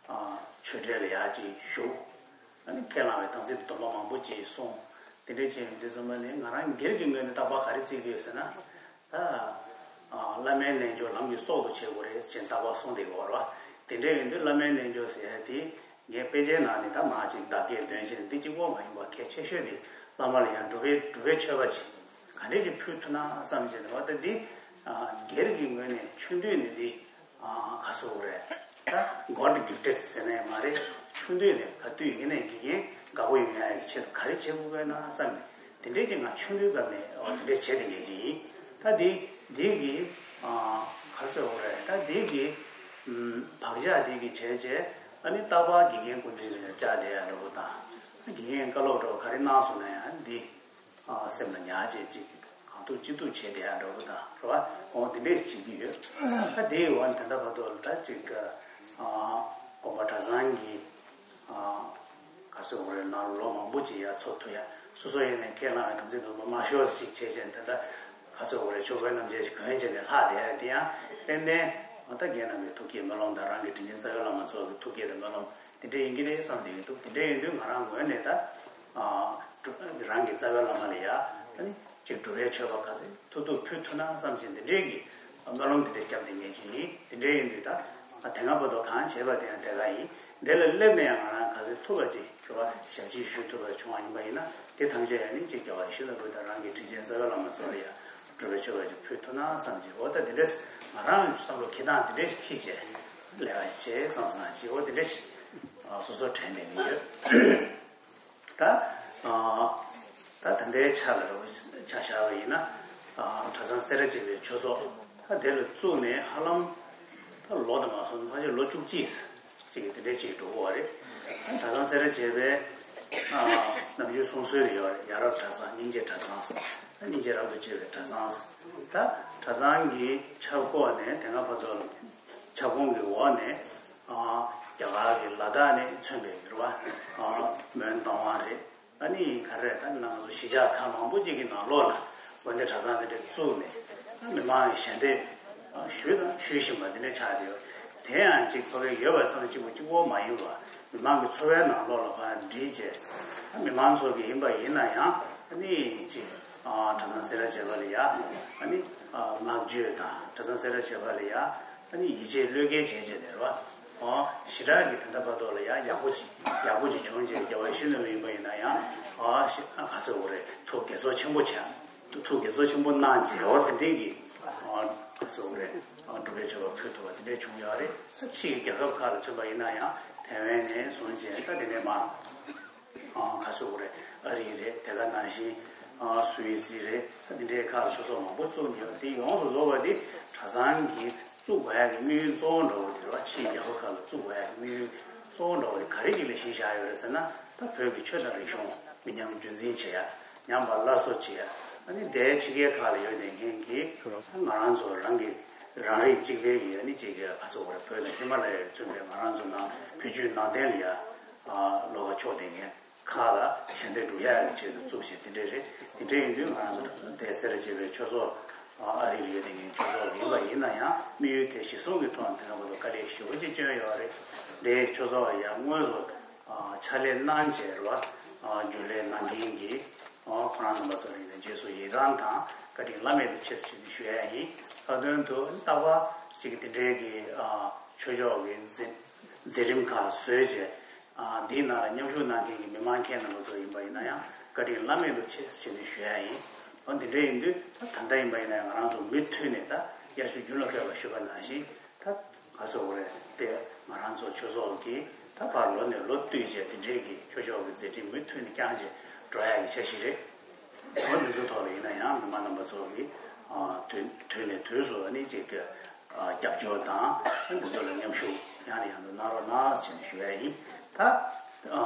ཆོས་གྲལ་ལ་ཡར་ཅིག་ཞུགས། ཨ་ནི་ཁས་བླངས་པའི་དམ་ཚིག་སྡོམ་པ་མང་པོ་ཅིག་སྲུང་། དེ་འདྲས་བྱས་ཡོང་དུས་ཙམ་པ་ནས་ང་རང་སྒེར་གྱི་ངོས་ནས་རྟག་པར་ག་རེ་བརྩི་གི་ཡོད་ཟེར་ན། ད་བླ་མའི་རྣལ་འབྱོར་ལམ་གྱི་སྲོག་ཏུ་བྱེད་དགོས་རེད་ཅེས་རྟག་པར་གསུངས་བསྡད་ཀྱི་ཡོད་རེད་པ། དེ་འདྲས་ཡིན་དུས་བླ་མའི་རྣལ་འབྱོར་ཟེར་ཡ་དེ་ངས་དཔེ་ཆའི་ནང་ནས་ད་མར་ཅིག་བདག་བསྐྱེད་འདོན་བྱས་འདི་གཅིག་པོ་མ་ཡིན་པར་གལ་ཆེ་ཤོས་དེ་བླ་མ་ལ་ཡང་སྒྲུབ་པའི་སྒྲུབ་པའི་མཆོད་པ་ཅིག་ག་འདྲས་ཀྱིས་ཕུལ་ཐུབ་ན་བསམ་བྱས་ནས་བ་ད་འདི་སྒེར་གྱི་ངོས་ནས་ཆུང་དུས་ནས་འདི། ག་ཟེར་དགོས་རེད། ད་God gifted ཟེར་ནའི་མ་རེད། ཆུང་དུས་ནས་ག་དུས་ཡིན་ནའི་དགེ་རྒན་དགའ་པོ་ཡོང་ཡག་གི་ཆེད་དུ་ག་རེ་བྱེད་དགོས་ཀྱི་ཡོད་ན་བསམ་ནས་དེ་འདྲས་ཀྱི་ང་ཆུང་དུས་སྐབས་ནས་འོ་དེ་འདྲས་བྱས་བསྡད་མཁན་ཅིག་ཡིན། ད་འདི་ འདི་གི་ཨ་ག་ཟེར་བ་རེད། ད་འདི་གི་ཨམ་བག་ཆགས་འདི་གི་བྱས་བྱས། ཨ་ནི་རྟག་པར་དགེ་རྒན་སྐུ་མདུན་ལ་བཅར་བསྡད་ཡ་འདྲ་པོ་དང་། དགེ་རྒན་བཀའ་སློབ་འདྲ་པོ་ག་རེ་གནང་སོང་ན་ཡང་འདི་ཨ་སེམས་ལ་ཉར་བྱས་ཅིག་གང་ཐུབ་ཅི་ཐུབ་བྱས་བསྡད་ཡ་འདྲ་པོ་དང་རེད་པ། འོ་འདི་འདྲས་བྱེད་ཀྱི་ཡོད། ད་འདི་ཡི་འོག་ནས་ད་ལྟ་བར་དུ་ལ་ད་ཅིག་ཨ་དགོན་པ་གྲྭ་ཚང་གི་ཨ་ག་ཟེར་དགོས་རེད། ནང་ལོ་མང་པོ་ཅིག་ཡར་འཚོ་ཐུབ་ཡ། སོ་སོ་ཡིན་ནའི་ཁས་བླངས་པའི་དམ་ཚིག་སྡོམ་པ་མ་ཤོར་ཞིག་བྱས་བྱས། ད་ལྟ་ག་ཟེར་དགོས་རེད། ཆོས་གོས་རྣམ་བཅད་ཞིག་གོན་བྱས་ནས་ལྷག་བསྡད་ཡ་དེ་ཡང་ཏན་ཏན་ད་རྒན་རྣམ་པའི་ཐུགས་བསྐྱེད་སྨོན་ལམ་དང་། རང་གི་དྲིན་ཅན་རྩ་བའི་བླ་མ་ཚོ་གི་ཐུགས་བསྐྱེད་དང་སྨོན་ལམ་དེ་འདྲ་ཡིན་གྱི་རེད་བསམ་བསྡད་ཀྱི་འདུག་དེ་འདྲ་ཡིན་དུས་ང་རང་ངོས་ནས་ད་ཨ་རང་གི་རྩ་བའི་བླ་མ་ལ་ཡ་ཨ་ནི་ཅིག་སྒྲུབ་པའི་མཆོད་པ་ག་ཚོད་ཐུབ་ཐུབ་ཕུལ་ཐུབ་ན་བསམ་བྱས། འདི་འདྲའི་གི་སྨོན་ལམ་འདི་འདྲ་བརྒྱབ་བསྡད་མཁན་ཞིག་ཡིན། དེ་འདྲ་ཡིན་དུས་ད་དེ་སྔ་བར་དུ་གང་བྱས་པ་དེ་ཡང་དེ་ག་ཡིན། འདི་ལ་སླེབས་ནས་ཡང་ང་རང་ག་ཚོད་ཐུབ་པ་ཅིག་རེད་པ། ཞབས་ཕྱི་ཞུ་ཐུབ་པ་བྱུང་བ་ཡིན་པ་ཡིན་ན། དེ་ཐམས་ཅད་ཡང་ནི་ཅིག་རྒྱལ་བ་ཡིད་བཞིན་ནོར་བུ་དང་རང་གི་དྲིན་ཅན་རྩ་བའི་བླ་མ་ཚོ་ལ་ཡང་སྒྲུབ་པའི་མཆོད་པ་ཅིག་ཕུལ་ཐུབ་ན་བསམ་གྱི། འོ་ད་དེ་འདྲས་ང་རང་བསམ་བློ་འཁྱེར་སྟངས་དེ་འདྲས་ཤིག་འཁྱེར་བྱས་ལས་ཀ་བྱེད་བསམ་བསམ་ཅིག་འོ་དེ་འདྲས་ཤིག་སོ་སོ་དྲན་བསྡད་ཀྱི་ཡོད། ད་ཨ་ད་ད་ལྟའི་ཆ་ལ་ཆ་བཞག་པ་ཡིན་ན། ཨ་གྲྭ་ཚང་སེ་ར་བྱེས་པའི་ཆོས་ཚོགས་ད་དེ་ལ་བཙུགས་ནས་ཧ་ལམ་ད་ལོ་དང་མ་སོང་ཕལ་ཆེར་ལོ་བཅུ་གཅིག་ཅིག་དེ་འདྲའི་ཅིག་འགྲོ་གི་ཡོད་རེད། ད་གྲྭ་ཚང་སེ་ར་བྱེས་པའི་ཨ་ནམ་རྒྱུན་གསུང་སྲོལ་ཡོད་རེད། ཡ་རབས་གྲྭ་ཚང་། སྙིང་རྗེ་གྲྭ་ཚང་། ད་སྙིང་རྗེ་རབ་ཏུ་བརྗིད་པའི་གྲྭ་ཚང་། ད་གྲྭ་ཚང་གི་ཆབ་འགོ་ནས་དེ་སྔ་བར་དུ་ལ་ཁྱབ་ཁོངས་ཀྱི་འོག་ནས་ཨ་རྒྱ་གར་གྱི་ལ་དྭགས་ནས་མཚོན་པའི་རེད་པ། ཨ་མོན་རྟ་དབང་རེད། ཨ་ནི་ག་རེ་རེད། ད་ང་ཚོ་གཞིས་ཆགས་ཁག་མང་པོ་ཅིག་གི་ནང་ལོགས་ལ་དགོན་སྡེ་གྲྭ་ཚང་དེ་འདྲ་བཙུགས་ནས་མི་མང་གི་ཞལ་འདེབས་ཞུས་དང་ཞུ་བཞིན་པ་འདི་འདྲ་ཆགས་བསྡད་ཡོད། དེ་ཡང་ཅིག་ཕ་གིར་ཡོད་པ་ཙམ་གཅིག་པོ་གཅིག་པོ་མ་ཡིན་པར་མི་མང་གི་འཚོ་བའི་ནང་ལོགས་ལ་ཕར་འདྲིས་བྱས། མི་མང་ཚོ་གི་ཡིན་པ་ཡིན་ན་ཡང་ཨ་ནི་ཅིག་ཨ་གྲྭ་ཚང་སེ་ར་བྱེས་པ་ལ་ཡ་ཨ་ནི་ཨ་བསྔགས་བརྗོད་དང་། གྲྭ་ཚང་སེ་ར་བྱེས་པ་ལ་ཡ་ཨ་ནི་ཡིད་ཆེས་བློས་འགེལ་བྱས་བྱས་ནས་རེད་པ། ཨོ་ཞེ་དྲག་གི་དེ་འདྲ་བར་དུ་ལ་ཡ་ཡག་པོ་ཅིག་ཡག་པོ་ཅིག་བྱུང་རྗེས་རྒྱལ་བ་ཡིད་བཞིན་ནོར་བུ་ཡིན་པ་ཡིན་ན་ཡང་ཨོ་ཞེ་ཨ་ག་ཟེར་དགོས་རེད། ཐུགས་དགྱེས་ཚོར་ཆེན་པོ་བྱས། ཐུགས་དགྱེས་ཚོར་ཆེན་པོ་གནང་རྗེས་འོ་དེ་འདྲའི་གི་ཨོ་ག་ཟེར་དགོས་རེད། ཨོ་སྒྲུབ་པའི་མཆོད་པ་ཕུལ་ཐུབ་པ་དེ་འདྲའི་བྱུང་ཡོད་རེད། ཕྱིའི་རྒྱལ་ཁབ་ཁག་ལ་མཚོན་པ་ཡིན་ན་ཡང་ཐའེ་ཝན་ནས་བཟུང་བྱས་ད་དེ་ནས་མར། ཨ་ག་ཟེར་དགོས་རེད། ཨ་རི་རེད། དེ་ག་ནང་བཞིན་ཨ་སུད་སི་རེད། ད་འདི་འདྲའི་ཁག་ལ་ཆོས་ཚོགས་མང་པོ་བཙུགས་ནས་ཡོད། དེ་ཡོངས་སུ་རྫོགས་པ་དེ་གྲྭ་ཚང་གིས་བཙུགས་དགོས་ཡག་གི་དམིགས་ཡུལ་གཙོ་བོ་འདྲ་བོ་དེ་རེད་པ། ཕྱིའི་རྒྱལ་ཁབ་ཁག་ལ་བཙུགས་དགོས་ཡག་གི་དམིགས་ཡུལ་གཙོ་བོ་འདྲ་བོ་དེ་ག་རེ་ཅིག་ལ་གཞི་བཞག་ཡོད་རེད་ཟེར་ན། ད་བོད་ཀྱི་ཆོས་དང་རིག་གཞུང་མི་ཉམས་རྒྱུན་འཛིན་བྱེད་ཡག་ཉམས་པ་སླར་གསོ་བྱེད་ཡ། ཨ་ནི་དེའི་ཕྱི་རྒྱལ་ཁག་ལ་ཡོད་བསྡད་མཁན་གྱི་ང་རང་ཚོ་རང་གི་རང་རིགས་གཅིག་པའི་གི་ཨ་ནི་གཅིག་གི་ག་ཟེར་དགོས་རེད། བོད་དང་ཧི་མ་ལ་ཡ་མཚོན་པའི་ང་རང་ཚོ་ནང་བོད་བརྒྱུད་ནང་བསྟན་ལ་ཡ་ལོགས་ཀ་ཕྱོགས་བསྡད་མཁན་ཁག་ལ་ཞལ་འདེབས་སྒྲུབ་ཡ་གི་ཆེད་དུ་བཙུགས་བྱས་དེ་འདྲས་རེད། དེ་འདྲས་ཡིན་དུས་ང་རང་ཚོ་དེ་སེ་ར་བྱེས་པའི་ཆོས་ཚོགས་ཨ་རི་ལ་ཡོད་བསྡད་མཁན་ཆོས་ཚོགས་ཡིན་པ་ཡིན་ན་ཡང་དམིགས་ཡུལ་དེ་གཞིར་བཟུང་གི་ཐོག་ནས་དེ་འདྲ་བར་དུ་དཀའ་ལས་ཞེ་པོ་ཅིག་བསྐྱོན་ཡོད་རེད། དེ་ཆོས་ཚོགས་ཡ་དངོས་སུ་ཨ་ཕྱག་ལས་གནང་བྱས་རེད་པ། ཨ་རྒྱུན་ལས་གནང་མཁན་གྱི་ཨ་ཁོང་རྣམ་པ་ཚོ་ལ་ཡིན་ན་རྗེས་སུ་ཡི་རང་དང་བཀའ་དྲིན་བླ་མེད་དུ་ཆེ་ཟེར་ནས་ཞུ་ཡ་ཡིན། ལྷག་དོན་དུ་རྟག་པར་ཅིག་དེ་འདྲའི་གི་ཨ་ཆོས་ཕྱོགས་ཀྱི་མཛད་མཛད་རིམ་ཁག་བཟོས་བྱས། ཨ་འདིའི་ནང་ལ་མཉམ་ཞུགས་གནང་མཁན་གྱི་མི་མང་ཁྱེད་རྣམ་པ་ཚོ་ཡིན་པ་ཡིན་ན་ཡང་བཀའ་དྲིན་བླ་མེད་དུ་ཆེ་ཟེར་ནས་ཞུ་ཡ་ཡིན། འོ་འདི་འདྲ་ཡིན་དུས་ད་ད་ལྟ་ཡིན་པ་ཡིན་ན་ཡང་ང་རང་ཚོ་མུ་མཐུད་ནས་ད་དབྱར་ཆོས་རྒྱུན་ལ་ཕེབས་པ་ཞུས་པ་ནང་བཞིན། ད་ག་ཟེར་དགོས་རེད། དེ་ང་རང་ཚོ་ཆོས་ཚོགས་ཀྱིས་ད་ཕར་ལོ་ནས་ལོ་བསྟུད་བྱས་དེ་འདྲའི་གི་ཆོས་ཕྱོགས་ཀྱི་མཛད་འཕྲིན་མུ་མཐུད་ནས་བསྐྱངས་བྱས་འགྲོ་ཡག་གི་འཆར་གཞི་རེད། འོ་འདི་ཚོ་ཐོག་ལ་ཡིན་ན་ཡང་མི་མང་རྣམ་པ་ཚོ་གིས་ཨ་དུས་དུས་ནས་དུས་སུ་ཨ་ནི་ཅིག་གི་ཨ་རྒྱབ་སྐྱོར་དང་འདི་ཚོ་ལ་མཉམ་ཞུགས་ཡང་ནས་ཡང་དུ་གནང་རོགས་གནང་ཟེར་ནས་ཞུ་ཡ་ཡིན། ད་ཨ་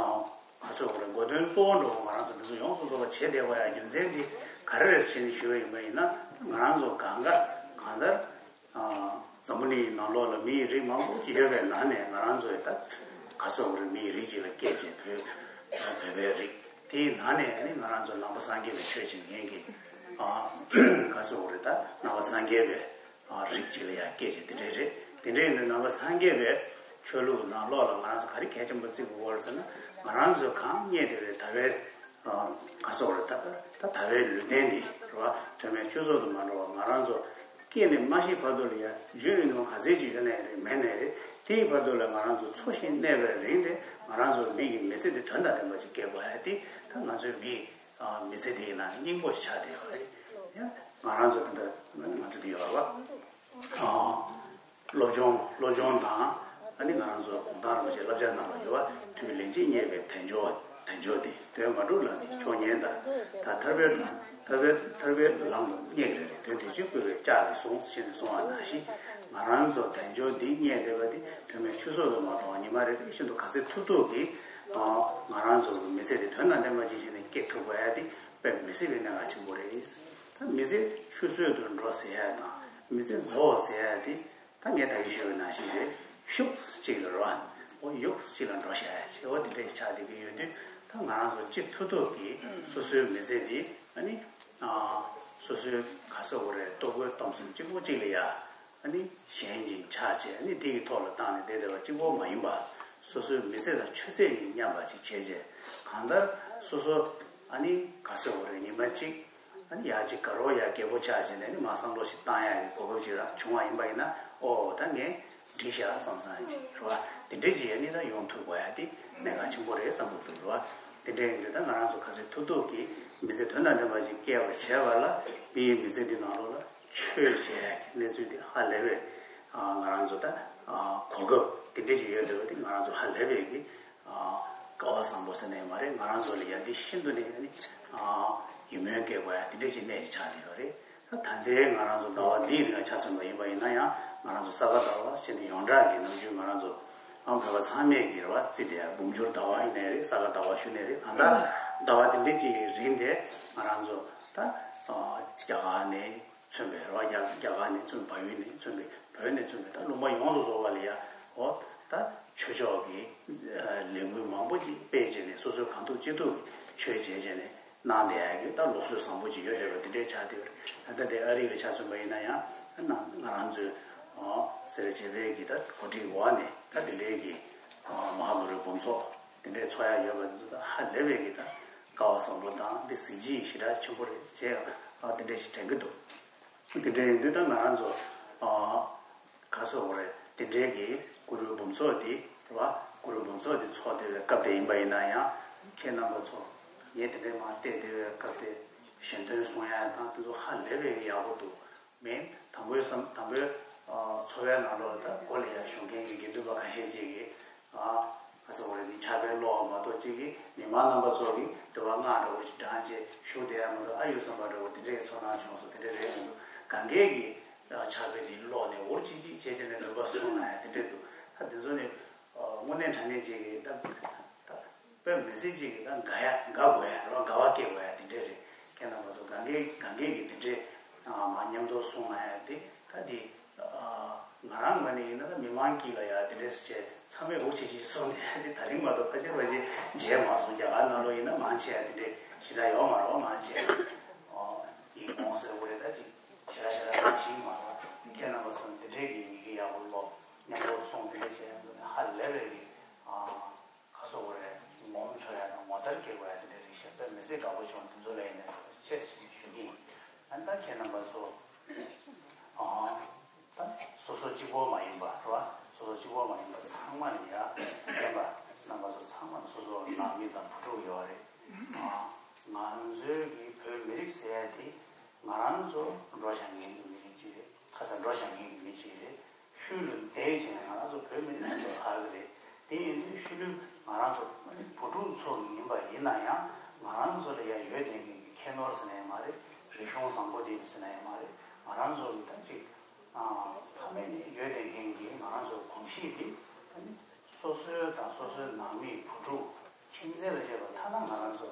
ག་ཟེར་དགོས་རེད། གོ་དོན་གཙོ་བོ་འགྲོ་བ་ང་རང་ཚོ་འདི་ཚོ་ཡོངས་སུ་རྫོགས་པ་བྱེད་བསྡད་དགོས་ཡ་རྒྱུ་མཚན་འདི་ག་རེ་རེད་ཟེར་ནས་ཞུ་བ་ཡིན་པ་ཡིན་ན། ང་རང་ཚོ་གང་ག་གང་ལྟར། ཨ་འཛམ་བུ་གླིང་ནང་ལོགས་ལ་མིའི་རིགས་མང་པོ་ཅིག་ཡོད་པའི་ནང་ནས་ང་རང་ཚོའི་ད་ག་ཟེར་དགོས་རེད། མིའི་རིགས་ཅིག་ལ་སྐྱེས་བྱས་བོད་བོད་པའི་རིགས་དེའི་ནང་ནས་ཨ་ནི་ང་རང་ཚོ་ནང་པ་སངས་རྒྱས་པའི་ཆོས་བྱེད་མཁན་གྱི་ཨ་ག་ཟེར་དགོས་རེད། ད་ནང་པ་སངས་རྒྱས་པའི་ཨ་རིགས་ཅིག་ལ་ཡང་སྐྱེས་བྱས་དེ་འདྲས་རེད། དེ་འདྲས་ཡིན་དུས་ནང་པ་སངས་རྒྱས་པའི་ཆོས་ལུགས་ནང་ལོགས་ལ་ང་རང་ཚོ་ག་རེ་གལ་ཆེན་པོ་བརྩི་དགོས་རེད་ཟེར་ན། ང་རང་ཚོས་གང་རྙེད་བསྡད་པའི་ད་བའི་ཨ་ག་ཟེར་དགོས་རེད། ད་ད་ད་བའི་ལུས་རྟེན་འདི་རེད་བ། ཐོག་མའི་ཆོས་ཚོགས་དུ་མ་འགྲོ་བ་ང་རང་ཚོ་སྐྱེས་ནས་མ་ཤི་བར་དུ་ལ་ཡ་རྒྱུན་རིང་ཐུང་ག་ཚད་ཅིག་ཡོད་ནའི་རེད། མེད་ནའི་རེད། དེའི་བར་དུ་ལ་ང་རང་ཚོ་འཚོ་ཞིང་གནས་པའི་རིང་དེ་ང་རང་ཚོ་མི་གི་མི་ཚེ་འདི་དོན་དང་ལྡན་པ་ཞིག་སྐྱེལ་དགོས་ཡ་དེ་ད་ང་ཚོའི་མི་ཨ་མི་ཚེ་འདིའི་ནང་སྙིང་པོ་ཞིག་ཆགས་བསྡད་ཡོད་རེད། ཡ་ང་རང་ཚོ་ད་ལྟ་ང་ཚོ་འདི་ཡོད་རེད་བ། ཨ་སློབ་སྦྱོང་སློབ་སྦྱོང་དང་ཨ་ནི་ང་རང་ཚོ་གུང་ཐང་རིན་པོ་ཆེའི་བསླབ་བྱ་ནང་ལ་ཡོད་པ། དུས་ལན་གཅིག་རྙེད་པའི་དལ་འབྱོར་དལ་འབྱོར་དེ་དོན་མ་འགྲུབ་ལ་ནི་ཆོས་ཉན་དང་། ད་ཐར་པའི་དོན་ ཐར་པའི་ཐར་པའི་ལམ་ལ་སྙེག་རེ་རེ་དོན་དེ་གཅིག་བསྐུལ་བའི་ལྕགས་ཀྱི་གཟུངས་ཞེས་གསུངས་པ་ནང་བཞིན། ང་རང་ཚོ་དལ་འབྱོར་འདི་རྙེད་བསྡད་པ་འདི་དོན་མེད་ཆུད་ཟོས་ལ་མ་གཏོང་བ། ཉི་མ་རེ་རེ་བཞིན་དུ་ག་ཚོད་ཐུབ་ཐུབ་ཀྱིས་ང་རང་ཚོ་གི་མི་ཚེ་འདི་དོན་དང་ལྡན་པ་ཅིག་བྱས་ནས་སྐྱེལ་ཐུབ་དགོས་ཡ་འདི་དཔེ་མི་སྲིད་པའི་གནད་འགག་ཆེན་པོ་རེད། ད་མི་ཚེ་ཆུད་ཟོས་དུ་འགྲོ་ཟེར་ཡ་དང་མི་ཚེ་རྫོགས་ཟེར་ཡ་འདི། ད་ངས་ད་གིན་ཞུས་པ་ནང་བཞིན་རེད། ཤུགས་གཅིག་ལ་རོ། ཨོ་ཡུག་གཅིག་ལ་འགྲོ་བཞག་ཡ་ཆེ་བ་འདི་འདྲས་ཆགས་བསྡད་ཀྱི་ཡོད་དུས། ད་ང་རང་ཚོ་གཅིག་ཐུབ་ཐུབ་ཀྱིས་སོ་སོའི་མི་ཚེ་འདི་ཨ་ནི་ཨ་སོ་སོའི་ག་ས་འོ་རེད། ལྟོ་གོས་གཏམ་གསུམ་གཅིག་པོ་གཅིག་ལ་ཡ་ཨ་ནི་ཞེན་ཅིང་ཆགས་བྱས། ཨ་ནི་དེ་ཡི་ཐོག་ལ་བཏང་ནས་བསྡད་བསྡད་པ་གཅིག་པོ་མ་ཡིན་པ། སོ་སོའི་མི་ཚེ་དང་ཆུ་ཚད་ཀྱིས་མཉམ་པ་ཅིག་བྱས་བྱས། གང་ལྟར་སོ་སོ་ཨ་ནི་ག་ས་འོ་རེད། ཉི་མ་གཅིག་ཨ་ནི་ཡ་གཅིག་དགའ་རོགས་ཡ་རྒད་པོ་ཆགས་བྱས་ནས་ནི་མ་བསམ་བློ་ཞིག་བཏང་ཡ་གི་གོ་སྐབས་ཅིག་རང་བྱུང་བ་ཡིན་པ་ཡིན་ན། ཨོ་ད་ངས་འགྲིག་ཤག་བསམ་བསམ་ཅིག་རེད་བ། དེ་འདྲས་ཅིག་ཡ་ནི་ད་ཡོང་ཐུབ་དགོས་ཡ་དེ་གནད་འགག་ཆེན་པོ་རེད་བསམ་གྱི་འདུག་རེད་བ། དེ་འདྲས་ཡིན་དུས་ད་ང་རང་ཚོ་ག་ཚོད་ཐུབ་ཐུབ་ཀྱིས་མི་ཚེ་དོན་དང་ལྡན་པ་ཅིག་སྐྱེལ་བར་བྱས་པ་ལ། མིའི་མི་ཚེ་འདི་ནང་ལོགས་ལ་ཆོས་བྱེད་ཡ་གི་གནས་ཚུལ་དེ་ཧ་ལས་པའི་ང་རང་ཚོ་ད་གོ་སྐབས་དེ་འདྲས་ཅིག་ཡོད་བསྡད་པ་དེ་ང་རང་ཚོ་ཧ་ལས་པའི་གི་ཨ་སྐལ་བ་བཟང་པོ་ཟེར་ནས་མ་རེད། ང་རང་ཚོ་ལ་ཡ་འདི་ཤིན་ཏུ་ནས་ནི་ཨ་ཡིད་སྨོན་སྐྱེ་དགོས་ཡ་དེ་འདྲ་ཞིག་གནས་ཀྱི་ཆགས་བསྡད་ཡོད་རེད། ད་ད་ལྟའི་ང་རང་ཚོ་ཟླ་བ་འདིའི་རིང་ལ་ཆ་མཚོན་པ་ཡིན་པ་ཡིན་ན་ཡང་། ང་རང་ཚོ་ས་ག་ཟླ་བ་ཟེར་ནས་ཡོངས་གྲགས་ཀྱི་ནམ་རྒྱུན་ང་རང་ཚོ་ཨ་བོད་པ་ཚང་མས་ཀྱི་རེད་བ། བརྩི་བསྡད་ཡ་འབུམ་འགྱུར་ཟླ་བ་ཡིན་ནའི་རེད། ས་ག་ཟླ་བ་ཞུ་ནའི་རེད། ད་ལྟ་ཟླ་བ་འདི་འདྲ་ཅིག་གི་རིང་དེ་ང་རང་ཚོ་ད་ཨ་རྒྱ་གར་ནས། མཚོན་པའི་རེད་བ། རྒྱ་རྒྱ་གར་ནས་མཚོན། བལ་ཡུལ་ནས་མཚོན་པའི། བོད་ནས་མཚོན་པའི། ད་ལུང་པ་ཡོངས་སུ་རྫོགས་པ་ལ་ཡ། འོ་ད་ཆོས་ཕྱོགས་ཀྱི་ལས་འགུལ་མང་པོ་ཅིག་སྤེལ་བྱས་ནས། སོ་སོའི་གང་ཐུབ་ཅི་ཐུབ་ཆོས་བྱས་བྱས་ནས་གནང་བསྡད་ཡ་གི་ད་ལུགས་སྲོལ་བཟང་པོ་ཅིག་ཡོད་བསྡད་པ་དེ་འདྲས་ཆགས་བསྡད་པ་རེད། ད་ལྟ་དེ་ཨ་རི་ལ་ཆ་མཚོན་པ་ཡིན་ན་ཡང་། ང་ང་རང་ཚོའི་ཟེར་བྱས་པའི་གི་ད་གོ་སྒྲིག་འོག་ནས་ད་དེ་འདྲའི་གི་མ་ཧཱ་གུ་རུའི་འབུམ་ཚོགས་དེ་འདྲས་ཚོགས་ཡ་ཡོད་པ་འདི་ཚོ་ད་ཧ་ལས་པའི་གི་ད་སྐལ་བ་བཟང་པོ་དང་འདི་གཟི་བརྗིད་ཞེ་དྲག་ཆེན་པོ་རེད་ཅེས་དེ་འདྲས་ཞིག་དྲན་གི་འདུག་དེ་འདྲ་ཡིན་དུས་ད་ང་རང་ཚོ་ཨ་ག་ཟེར་དགོས་རེད། དེ་འདྲའི་གི་གུ་རུའི་འབུམ་ཚོགས་འདི་རེད་བ། གུ་རུའི་འབུམ་ཚོགས་འདི་ཚོགས་བསྡད་པའི་སྐབས་དེ་ཡིན་པ་ཡིན་ན་ཡང་། ཁྱེད་རྣམ་པ་ཚོ་ངས་དེ་འདྲའི་མར་བལྟས་བསྡད་པའི་སྐབས་དེ་ཞལ་འདོན་གསུང་ཡ་དང་དེ་ཚོ་ཧ་ལས་པའི་གི་ཡག་པོ་འདུག་མིན། དང་པོའི་བསམ་དང་པོའི་ཨ་ཚོར་བའི་ནང་ལོགས་ལ་ད་སྒོ་ལ་ཡ་བཞུགས་མཁན་གྱི་དགེ་འདུན་པ་ཁ་ཤས་ཅིག་གིས་ཨ་ག་ཟེར་དགོས་རེད། འདི་ཕྱག་དཔེ་ཀློག་པ་མ་གཏོགས་གཅིག་གིས་མི་མང་རྣམ་པ་ཚོ་གིས་དེ་བ་སྔགས་འདྲ་བོ་ཞིག་བགྲངས་བྱས་བཞུགས་བསྡད་ཡ་མ་གཏོགས། ཨ་ཡོད་བསམ་པ་འདྲ་བོ་དེ་འདྲའི་ཚོར་སྣང་བྱུང་སོང་། དེ་འདྲ་རེད་མི་འདུག་གང་གས་ཀྱིས་ཕྱག་དཔེ་འདི་ཀློག་ནས་འུར་ཅིག་ཅིག་བྱས་བྱས་ནས་འདོན་པ་གསུངས་གནང་ཡ་དེ་འདྲ་འདུག་ད་དེ་ཚོ་ནི་དངོས་གནས་དྲང་གནས་ཅིག་གིས་ད་ད་དཔེ་མི་སྲིད་ཅིག་གིས་ད་དགའ་ཡ་དགའ་དགོས་ཡ་རེད་བ། དགའ་བ་སྐྱེ་དགོས་ཡ་དེ་འདྲ་རེད། ཁྱེད་རྣམ་པ་ཚོ་གང་གས་གང་གས་ཀྱིས་དེ་འདྲའི་མ་མཉམ་དུ་གསུངས་གནང་ཡ་དེ་ད་འདི། ང་རང་ངོས་ནས་ཡིན་ན་མི་མང་དཀྱིལ་ལ་ཡ་དེ་འདྲས་བྱས་ཚང་མས་འུ་ཆེ་ཆེ་གསུངས་ནས་དེ་ད་རིང་མ་གཏོགས་ཕལ་ཆེར་ཕལ་ཆེར་མཇལ་མ་སོང་། རྒྱ་གར་ནང་ལོགས་ཡིན་ན་མང་ཆེ་བ་དེ་འདྲས་ཞེ་དྲག་ཡོད་མ་རེད་བ། མང་ཆེ་བ་ཡིན་དགོངས་ཟེར་བ་རེད། ད་ཅིག་ཞེ་དྲག་ཞེ་དྲག་རང་བཞིན་མ་རེད་བ། ཁྱེད་རྣམ་པ་ཚོ་དེ་འདྲས་ཀྱི་ཡི་གེ་ཡག་པོ་ཀློག་མཉམ་པོ་གསུངས། དེ་འདྲས་བྱས་ཡོང་དུས་ཧ་ལས་པའི་གི་ག་ཟེར་དགོས་རེད། ངོམ་ཆོག་ཡ་དང་ངོ་མཚར་སྐྱེ་དགོས་ཡ་དེ་འདྲ་རིགས་ཤིག་དཔེ་མི་སྲིད་དགའ་པོ་བྱུང་། དེ་ཚོ་ལ་ཡིན་ན་ཆེ་ཞེས་ཞུ་གི་ཡིན། ཨ་ནི་ད་ཁྱེད་རྣམ་པ་ཚོ་ཨ་ད་སོ་སོ་གཅིག་པོ་མ་ཡིན་པ་རེད་བ། སོ་སོ་གཅིག་པོ་མ་ཡིན་པ་ཚང་མ་ལ་ཡ་རྒན་པ་རྣམ་པ་ཚོ་ཚང་མ་ལ་སོ་སོ་ནང་མི་དང་བུ་ཕྲུག་ཡོད་རེད། ཨ་ང་ཚོའི་གི་བོད་མི་རིགས་ཟེར་ཡ་དེ་ང་རང་ཚོ་འགྲོ་བཞག་མཁན་གྱི་མི་རིགས་གཅིག་རེད། ཁ་སང་འགྲོ་བཞག་མཁན་གྱི་མི་གཅིག་རེད། ཤུལ་ལུས་བསྡད་བྱས་ནས་ང་རང་ཚོ་བོད་མི་རིགས་ཀྱི་ལྷག་གི་རེད། དེ་ཡིན་དུས་ཤུལ་ལུས་ང་རང་ཚོ་བུ་ཕྲུག་ཚོ་ཡིན་པ་ཡིན་ན་ཡང་། ང་རང་ཚོ་ལ་ཡ་ཡོད་བསྡད་མཁན་གྱི་ཁྱད་ནོར་ཟེར་ན་ཡང་མ་རེད། རིག་གཞུང་བཟང་པོ་དེ་ཟེར་ན་ཡང་མ་རེད། ང་རང་ཚོ་གི་ད་ཅིག་ཨ་ཕ་མེས་ནས་ཡོད་བསྡད་མཁན་གྱི་ང་རང་ཚོ་གོམས་གཤིས་དེ་ཨ་ནི་སོ་སོའི་དང་སོ་སོའི་ནང་མི་བུ་ཕྲུག་ཁྱིམ་མཚེས་ལ་བྱས་པ་ཐ་ན་ང་རང་ཚོ་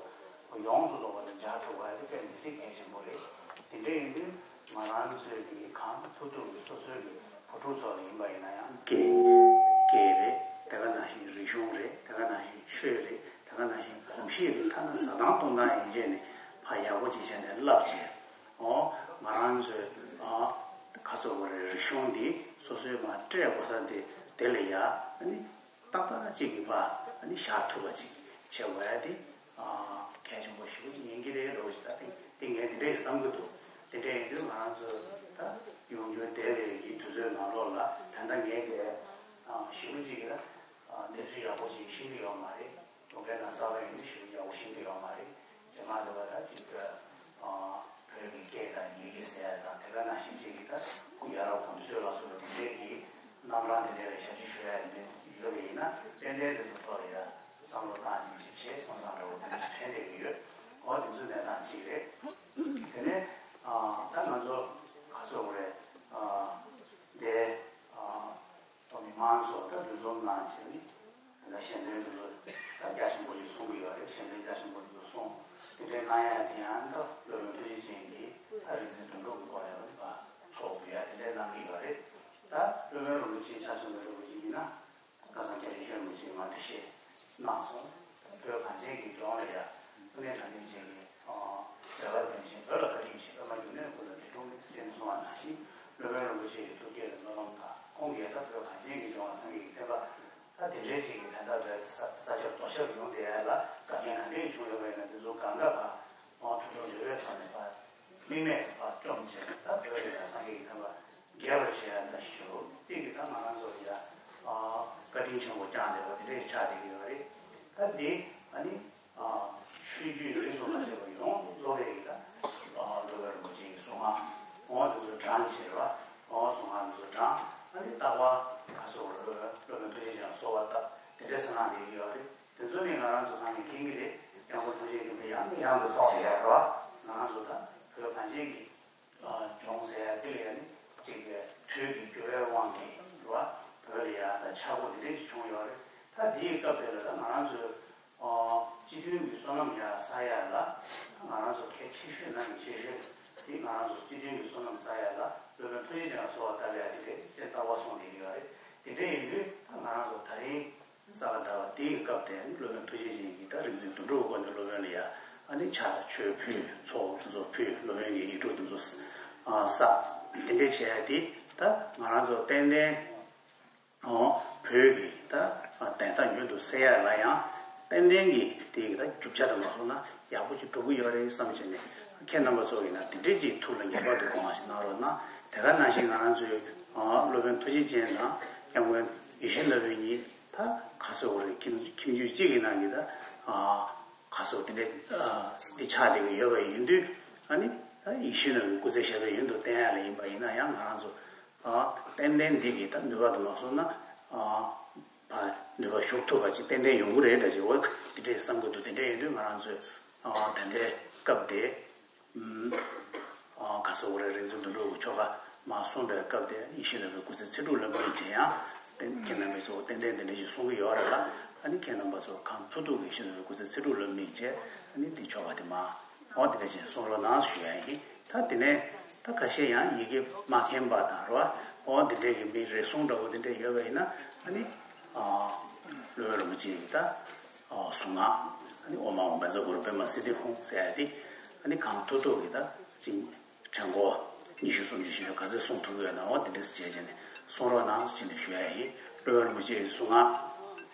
ཡོངས་སུ་རྫོགས་པ་ལ་འཇགས་ཐུབ་པ་དེ་དཔེ་མི་སྲིད་གལ་ཆེན་པོ་རེད། དེ་འདྲ་ཡིན་དུས་ང་རང་ཚོས་ཀྱི་གང་ཐུབ་ཐུབ་ཀྱི་སོ་སོའི་གི་བུ་ཕྲུག་ཚོ་ལ་ཡིན་པ་ཡིན་ན་ཡང་། སྐད་སྐད་རེད། དེ་ག་ནང་བཞིན་རིག་གཞུང་རེད། དེ་ག་ནང་བཞིན་ཆོས་རེད། དེ་ག་ནང་བཞིན་གོམས་གཤིས་རེད། ཐ་ན་བཟའ་སྟངས་གཏོང་སྟངས་ཡིན་བྱས་ནས་ཕར་ཡག་པོ་ཅིག་བྱས་ནས་བསླབ་བྱས། ཨོ་ང་རང་ཚོའི་ཨ་ག་ཟེར་དགོས་རེད། རིག་གཞུང་འདི་སོ་སོའི་མར་སྤྲད་དགོས་ས་དེ་དེ་ལ་ཡ་ཨ་ནི། ཏག་ཏག་ཅིག་གི་ཕར་ཨ་ནི་བཞག་ཐུབ་པ་ཅིག་བྱེད་དགོས་ཡ་དེ་ཨ་གལ་ཆེན་པོ་ཞེ་པོ་ཅིག་ཡིན་གྱི་རེད་འགྲོ་ཞིག་ད་དེ་དེ་ངས་དེ་འདྲས་བསམ་གྱི་འདུག་དེ་འདྲས་ཡིན་དུས་ང་རང་ཚོ་ད་ཡོང་རྒྱུ་བསྡད་པའི་གི་དུས་ཚོད་ནང་ལོགས་ལ་ད་ལྟ་ངས་དེ་ཨ་ཞེ་པོ་ཅིག་གི་ད་ཨ་གནས་ཚུལ་ཡག་པོ་ཅིག་ཤེས་ཀྱི་ཡོད་མ་རེད། ལོ་འགའི་ནང་གསར་པ་ཡིན་དུས་ཞེ་པོ་ཅིག་ཡག་པོ་ཤེས་ཀྱི་ཡོད་མ་རེད། རྗེས་མ་དེ་བ་ད་ཅིག་ཨ་བོད་ཀྱི་སྐད་དང་ཡི་གེ་ཟེར་ཡ་དང་དེ་ག་ནང་བཞིན་ཅིག་གི་ད་ཡ་རབས་གོམས་སྲོལ་ལ་སོགས་པ་དེ་འདྲས་ཀྱི་རྣམ་གྲངས་དེ་འདྲས་ལ་ཞབས་ཕྱི་ཞུ་ཡ་དེ་འདྲས་ཡོད་པ་ཡིན་ན། ཏན་ཏན་དེ་ཚོ་ཐོག་ལ་ཡ་བསམ་བློ་བཏང་ཅིག་ཅིག་བྱེད་བསམ་བསམ་འདྲ་བོ་དེ་འདྲས་ཞིག་དྲན་བསྡད་ཀྱི་ཡོད། འོ་དེ་ཚོ་གནས་སྟངས་གཅིག་རེད། དེ་ནས་ཨ་ད་ང་ཚོ་ག་ཚོད་རེད། ཨ་དེ་ཨ་མི་མང་ཚོ་ད་འདུ་འཛོམས་གནང་བྱས་ནས་ད་ཞལ་འདོན་དེ་ཚོ་ད་རྒྱ་ཆེན་པོ་ཞིག་གསུང་གི་ཡོད་རེད། ཞལ་འདོན་རྒྱ་ཆེན་པོ་དེ་ཚོ་གསུང་། དེ་འདྲའི་གནང་ཡ་དེ་ཡང་ད་སློབ་དཔོན་ཐུགས་རྗེ་ཅན་གྱིས་ད་རིག་འཛིན་དོན་གྲུབ་ཀྱི་སྐོར་ལ་ཡང་ད་ཚོགས་འདུ་ཡ་དེ་འདྲའི་གནང་གི་ཡོད་རེད། ད་སློབ་དཔོན་རིན་པོ་ཆེ་ཆ་མཚོན་པའི་རིན་པོ་ཆེ་ཡིན་ན། ཁ་སང་སྐྱབས་རྗེ་ཆེན་པོ་ཞིག་ང་འགྲེལ་བཤད་གནང་སོང་། བོད་གངས་ཅན་གྱི་ལྗོངས་ལ་ཡ་དངོས་གནས་དྲང་གནས་ཅན་གྱི་རྒྱ་གར་བོན་ཆེན་བོད་ལ་བཀའ་དྲིན་ཆེ། པདྨ་འབྱུང་གནས་ཀུན་ལ་འདི་དྲུང་གསན་གསུང་བ་ནང་བཞིན་སློབ་དཔོན་རིན་པོ་ཆེ་ཡི་ཐུགས་བསྐྱེད་ལ་སྨོན་ལམ་དང་ཁོང་གིས་ད་བོད་གངས་ཅན་གྱི་ལྗོངས་ལ་སངས་རྒྱས་ཀྱི་བསྟན་པ་ད་དེ་འདྲའི་ཅིག་གི་ད་ལྟ་བོད་ས་ས་ཁྱབ་རྡོ་ཁྱབ་ཡོང་བསྡད་ཡ་ལ་དཀའ་ངལ་ག་འདྲས་བྱུང་ཡོད་པ་ཡིན་ན་འདི་ཚོ་གང་ག་ཕར་ཐུགས་ཐུགས་ལེགས་པའི་ཐོག་ནས་ཕར་དམིགས་མེད་དུ་ཕར་བཅོམ་བྱས་ད་བོད་ལ་ཡ་སངས་རྒྱས་ཀྱི་བསྟན་པ། རྒྱས་པར་བྱས་ཡ་ད་ཞུ་གཅིག་གིས་ད་ང་རང་ཚོ་ཡ་བཀའ་དྲིན་ཆེན་པོ་བསྐྱངས་བསྡད་པ་དེ་འདྲས་ཆགས་བསྡད་ཀྱི་ཡོད་རེད། ད་འདི་ཨ་ནི་ཆོས་བརྒྱུད་རིས་སུ་མ་ཆད་པ་ཡོངས་སུ་རྫོགས་པའི་ཡི་ད་སློབ་དཔོན་རིན་པོ་ཆེའི་གསུང་ངག་འོ་དེ་ཚོ་བགྲངས་བྱས་ར། འོ་གསུང་ངག་དེ་ཚོ་བགྲངས། ཨ་ནི་རྟག་པར་ག་སོགས་སློབ་དཔོན་ཐུགས་རྗེ་ཅན་གསོལ་བ་བཏབ་དེ་འདྲས་གནང་བསྡད་ཀྱི་ཡོད་རེད། དེ་ཚོ་ནི་ང་རང་ཚོ་ཚང་མས་མཁྱེན་གྱི་རེད། སྐྱབས་མགོན་ཐུགས་རྗེ་ཆེན་པོ་ཡང་ནས་ཡང་དུ་གསུངས་བསྡད་ཡ་ར། ང་རང་ཚོ་ད་བོད་གངས་ཅན་གྱི་ལྗོངས་ཟེར་ཡ་འདི་ལ་ཡ་ནི་གཅིག་གི་དུས་ཀྱི་འགྱུར་བའི་དབང་གིས་རེད་བ། བོད་ལ་ཡ་ད་ཆག་སྒོ་འདི་འདྲ་ཞིག་བྱུང་ཡོད་རེད། ད་འདིའི་སྐབས་དེ་ལ་ད་ང་རང་ཚོས་ཨ་སྤྱི་མཐུན་གྱི་བསོད་ནམས་ཡར་བསགས་ཡ་ལ་ང་རང་ཚོ་གལ་ཆེ་ཤོས་ནང་གི་ཆེ་ཤོས་དེ་ང་རང་ཚོ་སྤྱི་མཐུན་གྱི་བསོད་ནམས་བསགས་ཡ་ལ་སློབ་དཔོན་ཐུགས་རྗེ་ཅན་ལ་གསོལ་བ་བཏབ་ཡ་དེ་རེད་ཟེར་རྟག་པར་གསུངས་བསྡད་ཀྱི་ཡོད་རེད། དེ་འདྲ་ཡིན་དུས་ད་ང་རང་ཚོ་ད་རིང་ས་ག་ཟླ་བ་འདིའི་སྐབས་དེ་ནི་སློབ་དཔོན་ཐུགས་རྗེ་ཅན་གྱིས་ད་རིག་འཛིན་དོན་གྲུབ་སྐོར་ནས་སློབ་དཔོན་ལ་ཡ་ཨ་ནི་ཕྱག་མཆོད་ཕུལ། ཚོགས་དེ་ཚོ་ཕུལ། སློབ་དཔོན་གྱི་ཡིག་དྲུག་དེ་ཚོ་ཨ་བསགས། དེ་འདྲ་བྱས་ཏེ་ད་ང་རང་ཚོ་ཏན་ཏན་ཨོ་བོད་ཀྱི་ད་བདེན་མཐའ་མྱུར་དུ་གསལ་ཡ་ལ་ཡང་ཏན་ཏན་གྱི་དེ་གི་ད་རྒྱུ་ཆ་དང་མ་སོང་ན་ཡག་པོ་ཅིག་འགྲོ་གི་ཡོད་རེད་བསམ་བྱས་ནས་ཁྱེད་རྣམ་པ་ཚོ་ཡིན་ན་དེ་འདྲས་ཅིག་ཐུགས་ལ་ངེས་པར་དུ་དགོངས་པ་ཞིག་གནང་རོགས་གནང་། དེ་ག་ནང་བཞིན་ང་རང་ཚོའི་ཨོ་སློབ་དཔོན་ཐུགས་རྗེ་ཅན་དང་སྐྱབས་མགོན་ཡིད་བཞིན་ནོར་བུ་གཉིས་ད་ག་སོ་རེད། ཁྱིམ་ཁྱིམ་རྒྱུད་གཅིག་གི་ནང་གི་ད་ཨ་ག་སོ་དེ་འདྲའི་ཨ་འདི་ཆགས་བསྡད་ཀྱི་ཡོད་པ་ཡིན་དུས་ཨ་ནི་ད་ཡིད་བཞིན་ནོར་བུའི་སྐུ་ཚེ་ཞབས་པད་ཡུན་དུ་བརྟན་ཡ་ལ་ཡིན་པ་ཡིན་ན་ཡང་ང་རང་ཚོ་ཨ་ཏན་ཏན་འདི་གི་ད་ནུས་པ་དུ་མ་སོང་ན་ཨ་ཕ་ནུས་པ་ཞུགས་ཐུབ་པ་ཅིག་ཏན་ཏན་ཡོང་གི་རེད་འདྲ་ཅིག་འོ་དེ་འདྲའི་བསམ་གྱི་འདུག་དེ་འདྲ་ཡིན་དུས་ང་རང་ཚོས་ཨ་ད་ལྟའི་སྐབས་དེ། ཨ་ག་སོ་རེད། རིག་འཛིན་དོན་གྲུབ་ཀྱི་ཆོ་ག་མར་གསུངས་པའི་སྐབས་དེ་ཡིད་བཞིན་ནོར་བུའི་སྐུ་ཚེ་ཚེ་སྒྲུབ་ལ་དམིགས་བྱས་ཡང་ཏན་ཁྱེད་རྣམ་པས་སོ་ཏན་ཏན་དེ་འདྲ་ཞིག་གསུང་གི་ཡོད་རེད་ལ། ཨ་ནི་ཁྱེད་རྣམ་པ་ཚོ་གང་ཐུབ་ཐུབ་ཀྱིས་ཡིད་བཞིན་ནོར་བུའི་སྐུ་ཚེ་ཚེ་སྒྲུབ་ལ་དམིགས་བྱས་ཨ་ནི་འདི་ཆོ་ག་དེ་མར་འོ་དེ་འདྲ་བྱས་གསུང་རོགས་གནང་ཞུ་ཡ་ཡིན། ད་དེ་ནས་ད་ཁ་ཤས་ཡང་ཡི་གེ་མ་མཁྱེན་པ་དང་རོ་འོ་དེ་འདྲས་ཀྱི་མི་རེ་ཟུང་འདྲ་བོ་དེ་འདྲས་ཡོད་པ་ཡིན་ན་ཨ་ནི་ཨ་སློབ་དཔོན་རིན་པོ་ཆེ་ཡི་ད་ཨ་གསུང་ངག་ཨ་ནི་ཨོཾ་ཨཱཿཧཱུྃ་བཛྲ་གུ་རུ་པདྨ་སིདྡྷི་ཧཱུྃ་ཟེར་ཡ་དེ་ཨ་ནི་གང་ཐུབ་ཐུབ་ཀྱིས་ད་ཅིག་ཕྲེང་སྐོར་ཉི་ཤུ་སུམ་ཅུ་བཞི་བཅུ་ག་ཚོད་གསུང་ཐུབ་ཀྱི་ཡོད་ན་འོ་དེ་འདྲས་བྱས་བྱས་ནས་གསུང་རོགས་གནང་ཞེས་ནས་ཞུ་ཡ་ཡིན། སློབ་དཔོན་རིན་པོ་ཆེ་ཡི་གསུང་ངག་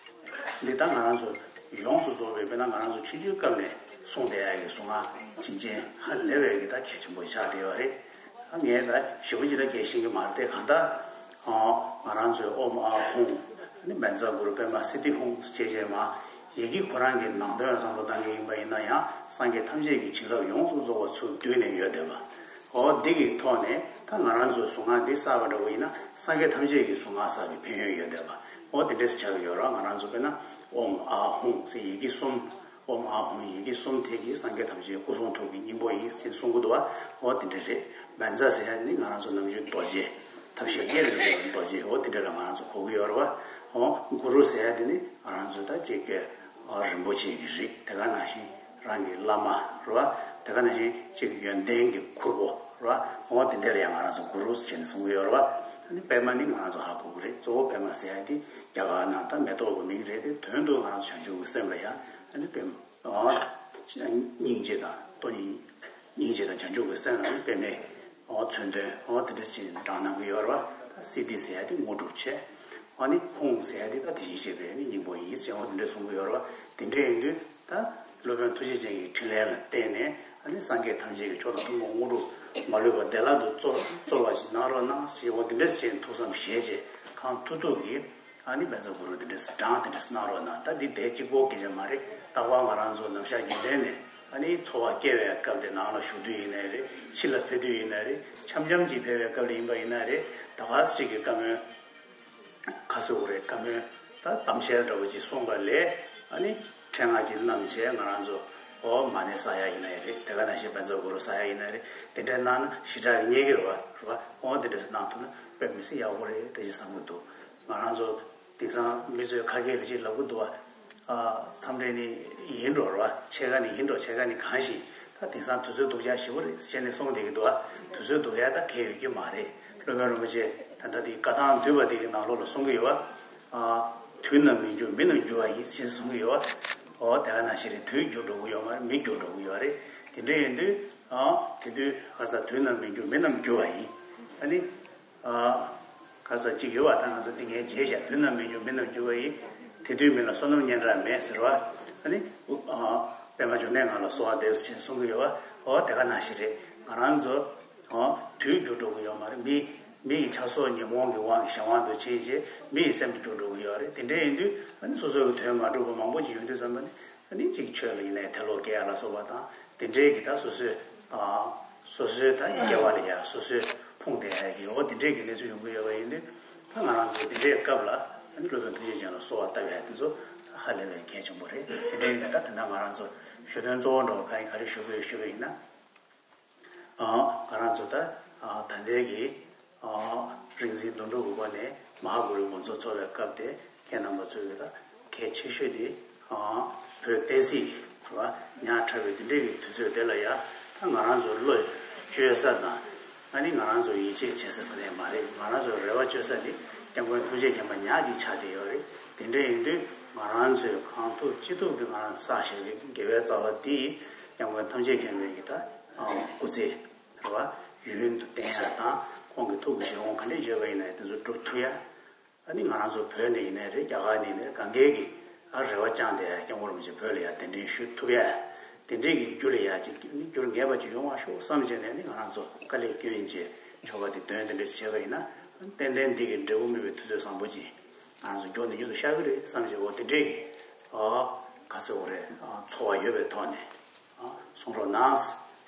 འདི་ད་ང་རང་ཚོ་ཡོངས་སུ་རྫོགས་པའི་དཔེར་ན་ང་རང་ཚོ་ཆུང་ཆུང་སྐབས་ནས་གསུངས་བསྡད་ཡ་གི་གསུང་ངག་བྱིན་ཅན་ཧ་ལས་པའི་གི་ད་གལ་ཆེན་པོ་ཆགས་བསྡད་ཡོད་རེད། ད་ངས་ད་ཞེ་པོ་ཅིག་ད་གལ་ཤེས་ཀྱི་མ་རེད་དེ་གང་ལྟར་ཨ་ང་རང་ཚོའི་ཨོཾ་ཨཱཿཧཱུྃ་ཨ་ནི་བཛྲ་གུ་རུ་པདྨ་སིདྡྷི་ཧཱུྃ་ཅེས་བྱས་མ་ཡི་གེ་ཁོ་རང་གི་ནང་དོན་བསམ་བློ་བཏང་གི་ཡིན་པ་ཡིན་ན་ཡང་སངས་རྒྱས་ཐམས་ཅད་ཀྱི་བྱིན་རླབས་ཡོངས་སུ་རྫོགས་པ་ཚུར་བསྡུས་ནས་ཡོད་བསྡད་པ། འོ་འདི་གི་ཐོག་ནས་ད་ང་རང་ཚོའི་གསུང་ངག་འདི་བསགས་པ་འདྲ་བོ་ཡིན་ན་སངས་རྒྱས་ཐམས་ཅད་ཀྱི་གསུང་ངག་བསགས་པའི་ཕན་ཡོན་ཡོད་བསྡད་པ། འོ་དེ་འདྲས་ཆགས་ཀྱི་ཡོད་རེད། ང་རང་ཚོ་དཔེར་ན་ཨོཾ་ཨཱཿཧཱུྃ་ཟེར་ཡི་གེ་གསུམ། ཨོཾ་ཨཱཿཧཱུྃ་ཡི་གེ་གསུམ་དེ་གིས་སངས་རྒྱས་ཐམས་ཅད་སྐུ་གསུང་ཐུགས་ཀྱི་སྙིང་པོ་ཡིན་ཟེར་གསུང་གི་འདུག་བ། འོ་དེ་འདྲ་རེད། བཛྲ་ཟེར་ཡ་ནི་ང་རང་ཚོ་ནམ་རྒྱུན་རྡོ་རྗེ་ཐབས་ཤེས་རྒྱན་དུ་བྱས་པའི་རྡོ་རྗེ་འོ་དེ་འདྲ་ལ་ང་རང་ཚོ་གོ་གི་ཡོད་རེད་བ། འོ་གུ་རུ་ཟེར་ཡ་དེ་ནི་ང་རང་ཚོ་ད་ཅིག་གི་རིན་པོ་ཆེ་གི་རིགས་དེ་ག་ནང་བཞིན་རང་གི་བླ་མ་རེད་བ། དེ་ག་ནང་བཞིན་ཅིག་ཡོན་ཏན་གྱི་ཁུར་པོ་རེད་བ། འོ་དེ་འདྲ་ལ་ཡང་ང་རང་ཚོ་གུ་རུ་ཟེར་ནས་གསུང་གི་ཡོད་རེད་བ། ཨ་ནི་པདྨ་ནི་ང་རང་ཚོ་ཧ་གོ་གི་རེད། གཙོ་བོ་པདྨ་ཟེར་ཡ་དེ་རྒྱ་གར་ནང་ད་མེ་ཏོག་གི་མིང་རེད་དེ་དོན་དུ་ང་རང་ཚོ་བྱང་ཆུབ་ཀྱི་སེམས་ལ་ཡང་ཨ་ནི་པདྨ། ཨོ། སྙིང་རྗེ་དང་སྟོང་ཉིད། སྙིང་རྗེ་དང་བྱང་ཆུབ་ཀྱི་སེམས་ལ་ནི་པདྨའི་ཨོ་མཚོན་དོན་ཨོ་དེ་འདྲ་ཞིག་བགྲངས་གནང་གི་ཡོད་རེད་བ། ད་སིདྡྷི་ཟེར་ཡ་དེ་དངོས་གྲུབ་བྱས། ཨོ་ནི་ཧཱུྃ་ཟེར་ཡ་དེ་ད་དེ་བཞིན་གཤེགས་པའི་ནི་སྙིང་པོ་ཡིན་ཟེར་ཨོ་དེ་འདྲ་གསུང་གི་ཡོད་རེད་བ། དེ་འདྲ་ཡིན་དུས་ད་སློབ་དཔོན་ཐུགས་རྗེ་ཅན་གྱི་ཕྲིན་ལས་ལ་བརྟེན་ནས་ཨ་ནི་སངས་རྒྱས་ཐམས་ཅད་ཀྱི་མཆོག་དང་ཐུན་མོང་དངོས་གྲུབ་མ་ལུས་པ་བདེ་བླག་ཏུ་སྩོལ་སྩོལ་བ་ཞིག་གནང་རོགས་གནང་ཞེས་ཨོ་དེ་འདྲ་ཞིག་ཐུགས་བསམ་བཞེས་རྗེས་གང་ཐུབ་ཐུབ་ཀྱིས། ཨ་ནི་བཛྲ་གུ་རུ་འདི་འདྲས་སུ་བགྲངས་དེ་འདྲས་སུ་གནང་རོགས་གནང་། ད་འདི་དེ་གཅིག་པོ་སྐད་ཆ་མ་རེད། རྟག་པར་ང་རང་ཚོ་ནམ་ཞག་རྒྱུན་ལྡན་ནས་ཨ་ནི་འཚོ་བ་སྐྱེལ་བའི་སྐབས་དེ་ནང་ལ་བཞུགས་དུས་ཡིན་ནའི་རེད། ཕྱི་ལ་ཕེབས་དུས་ཡིན་ནའི་རེད། འཆམ་འཆམ་གཅིག་ཕེབས་པའི་སྐབས་ལ་ཡིན་པ་ཡིན་ནའི་རེད། ད་ག་ཟེ་གཅིག་གི་བཀའ་མོལ་ག་ཟེ་འོ་རེད། བཀའ་མོལ་ད་གཏམ་བཤད་འདྲ་བོ་ཅིག་གསུངས་པ་ལས་ཨ་ནི་ཕྲེང་ང་ཅིག་བསྣམས་བྱས་ང་རང་ཚོ་ ཨོ་མ་ཎི་བསགས་ཡ་ཡིན་ན་ཡང་རེད། དེ་ག་ནང་བཞིན་བཛྲ་གུ་རུ་བསགས་ཡ་ཡིན་ན་རེད། དེ་འདྲ་གནང་ན་ཞེ་དྲག་རྙེད་ཀྱི་རེད་བ། རེད་བ། ཨོ་དེ་འདྲ་གནང་ཐུབ་ན་དཔེ་མི་སྲིད་ཡག་པོ་རེད་དེ་ཅིག་བསམ་གྱི་འདུག་ང་རང་ཚོ་དེང་སང་མི་ཚོས་ཁ་སྐད་ལ་ཅིག་ལབ་གི་འདུག་བ། ཨ། མཚམས་རེ་ནི་ཡིན་འགྲོ་རེད་བ། ཕྱེད་ཀ་ནི་ཡིན་འགྲོ་ཕྱེད་ཀ་ནི་གང་ཞིག་ད་དེང་སང་དུས་ཚོད་སྡུག་ཅག་ཞེ་པོ་རེད་ཟེར་ནས་གསུངས་བསྡད་ཀྱི་འདུག་བ། དུས་ཚོད་སྡུག་ཡ་ད་གལ་ཡོད་ཀྱི་མ་རེད། སློབ་དཔོན་རིན་པོ་ཆེ་ད་ལྟ་དེ་བཀའ་ཐང་བསྡུས་པ་དེ་གི་ནང་ལོགས་ལ་གསུང་གི་ཡོད་བ། ཨ། དུས་རྣམས་མི་འགྱུར་མི་རྣམས་འགྱུར་བ་ཡིན་ཞེས་གསུང་གི་ཡོད་བ། ཨོ་དེ་ག་ནང་བཞིན་རེད། དུས་འགྱུར་འགྲོ་གི་ཡོད་མ་རེད། མི་འགྱུར་འགྲོ་གི་ཡོད་རེད། དེ་འདྲ་ཡིན་དུས་ཨ་དེ་དུས་ག་ས་དུས་རྣམས་མི་འགྱུར་མི་རྣམས་འགྱུར་བ་ཡིན། ཨ་ནི། ཨ། ག་ས་གཅིག་ཡོད་བ་ད་ང་ཚོ་འདི་ངས་བརྗེད་བཞག་དུས་རྣམས་མི་འགྱུར་མི་རྣམས་འགྱུར་བ་ཡིན། དེ་དུས་མི་ལ་བསོད་ནམས་སྙན་གྲགས་མེད་ཟེར་བ། ཨ་ནི། ཨ། པདྨ་འབྱུང་གནས་ང་ལ་གསོལ་བ་འདེབས་ཟེར་གསུང་གི་ཡོད་བ། ཨོ་དེ་ག་ནང་བཞིན་རེད། ང་རང་ཚོ། ཨོ་དུས་འགྱུར་འགྲོ་གི་ཡོད་མ་རེད། མི། མི་ཡི་ཆགས་སོགས་ཉོན་མོངས་ཀྱི་དབང་གིས་གཞན་དབང་དུ་ཕྱིན་རྗེས་མི་ཡི་སེམས་འགྱུར་འགྲོ་གི་ཡོད་རེད། དེ་འདྲ་ཡིན་དུས་ཨ་ནི་སོ་སོ་གི་དོན་མ་འགྲུབ་པ་མང་པོ་ཅིག་ཡོང་དུས་ཙམ་པ་ནི། ཨ་ནི་གཅིག་ཆོས་ལ་ཡིན་ནའི་ཐལ་ལོག་སྐྱེ་ཡ་ལ་སོགས་པ་དང་དེ་འདྲའི་གི་ད་སོ་སོའི། ཨ། སོ་སོའི་ད་སྐྱེ་བ་ལ་ཡ་སོ་སོའི་ཕུང་དེ་ཡ་གི་འོ་དེ་འདྲའི་གི་གནས་ཚུལ་ཡོང་གི་ཡོད་པ་ཡིན་དུས་ད་ང་རང་ཚོ་དེ་འདྲའི་སྐབས་ལ་ཨ་ནི་སློབ་དཔོན་ཐུགས་རྗེ་ཅན་ལ་གསོལ་བ་བཏབ་ཡ་དེ་ཚོ་ཧ་ལས་པའི་གལ་ཆེན་པོ་རེད། དེ་འདྲའི་ཡིན་དུས་ད་དེ་འདྲ་ང་རང་ཚོ་ཞུ་དོན་གཙོ་བོ་འགྲོ་བ་གང་ཡིན་ག་རེ་ཞུ་དགོས་ཞུ་བ་ཡིན་ན། ཨ། ང་རང་ཚོ་ད་ཨ་ད་ལྟའི་གི་ཨ་རིག་འཛིན་དོན་གྲུབ་ཀྱི་སྒོ་ནས་མ་ཧཱ་གུ་རུའི་དགོངས་རྫོགས་ཚོགས་པའི་སྐབས་དེ་ཁྱེད་རྣམ་པ་ཚོས་ད་གལ་ཆེ་ཤོས་དེ་ཨ་བོད་བསྟན་སྲིད་རེད་བ། ཉག་ཕྲ་བའི་དེ་འདྲའི་གི་དུས་ཚོད་དེ་ལ་ཡ་ད་ང་རང་ཚོ་བློ་བཅོལ་ས་དང་ཨ་ནི་ང་རང་ཚོ་ཡིད་ཆེས་བྱེད་ས་ས་ནས་མ་རེད། ང་རང་ཚོ་རེ་བ་བཅོལ་ས་དེ་སྐྱབས་མགོན་ཐམས་ཅད་མཁྱེན་པ་ཉག་གཅིག་ཆགས་བསྡད་ཡོད་རེད། དེ་འདྲ་ཡིན་དུས་ང་རང་ཚོས་གང་ཐུབ་ཅི་ཐུབ་ཀྱིས་ང་རང་བསགས་བཞག་པའི་དགེ་བའི་རྩ་བ་དེ་སྐྱབས་མགོན་ཐམས་ཅད་མཁྱེན་པའི་གི་ད་ཨ་སྐུ་ཚེ། རེད་བ། ཡུན་དུ་བརྟན་ཡ་དང་ཁོང་གི་ཐུགས་ཀྱི་བཞེད་དགོངས་ག་འདྲས་བརྗོད་པ་ཡིན་ན་ཡང་དེ་ཚོ་སྒྲུབ་ཐུབ་ཡ། ཨ་ནི་ང་རང་ཚོ་བོད་ནས་ཡིན་ནའི་རེད། རྒྱ་གར་ནས་ཡིན་ནའི་རེད། གང་གའི་གི་ཨ་རེ་བ་བཅངས་ཏེ་ཡ་སྐྱབས་མགོན་རིན་པོ་ཆེ་བོད་ལ་ཡ་གདན་འདྲེན་ཞུ་ཐུབ་ཡ། དེ་འདྲས་ཀྱི་རྒྱུ་ལ་ཡ་ཅིག་ནི་རྒྱུར་ངེས་པ་ཅིག་ཡོང་བ་ཤོག་བསམ་བྱས་ནས་ནི་ང་རང་ཚོ་དཀའ་ལས་སྐྱོན་བྱས་ཆོ་ག་དེ་འདོན་དེ་འདྲས་བྱས་པ་ཡིན་ན་ཏན་ཏན་འདི་གི་འབྲས་བུ་སྨིན་པའི་དུས་ཚོད་བཟང་པོ་ཅིག་ང་རང་ཚོ་མགྱོགས་ནས་མྱུར་དུ་ཤར་གི་རེད་བསམ་བྱས། འོ་དེ་འདྲས་ཀྱི་ཨ་ག་ཟེར་དགོས་རེད། ཨ་ཚོར་བ་ཡོད་པའི་ཐོག་ནས། གསུང་རོགས་གནང་།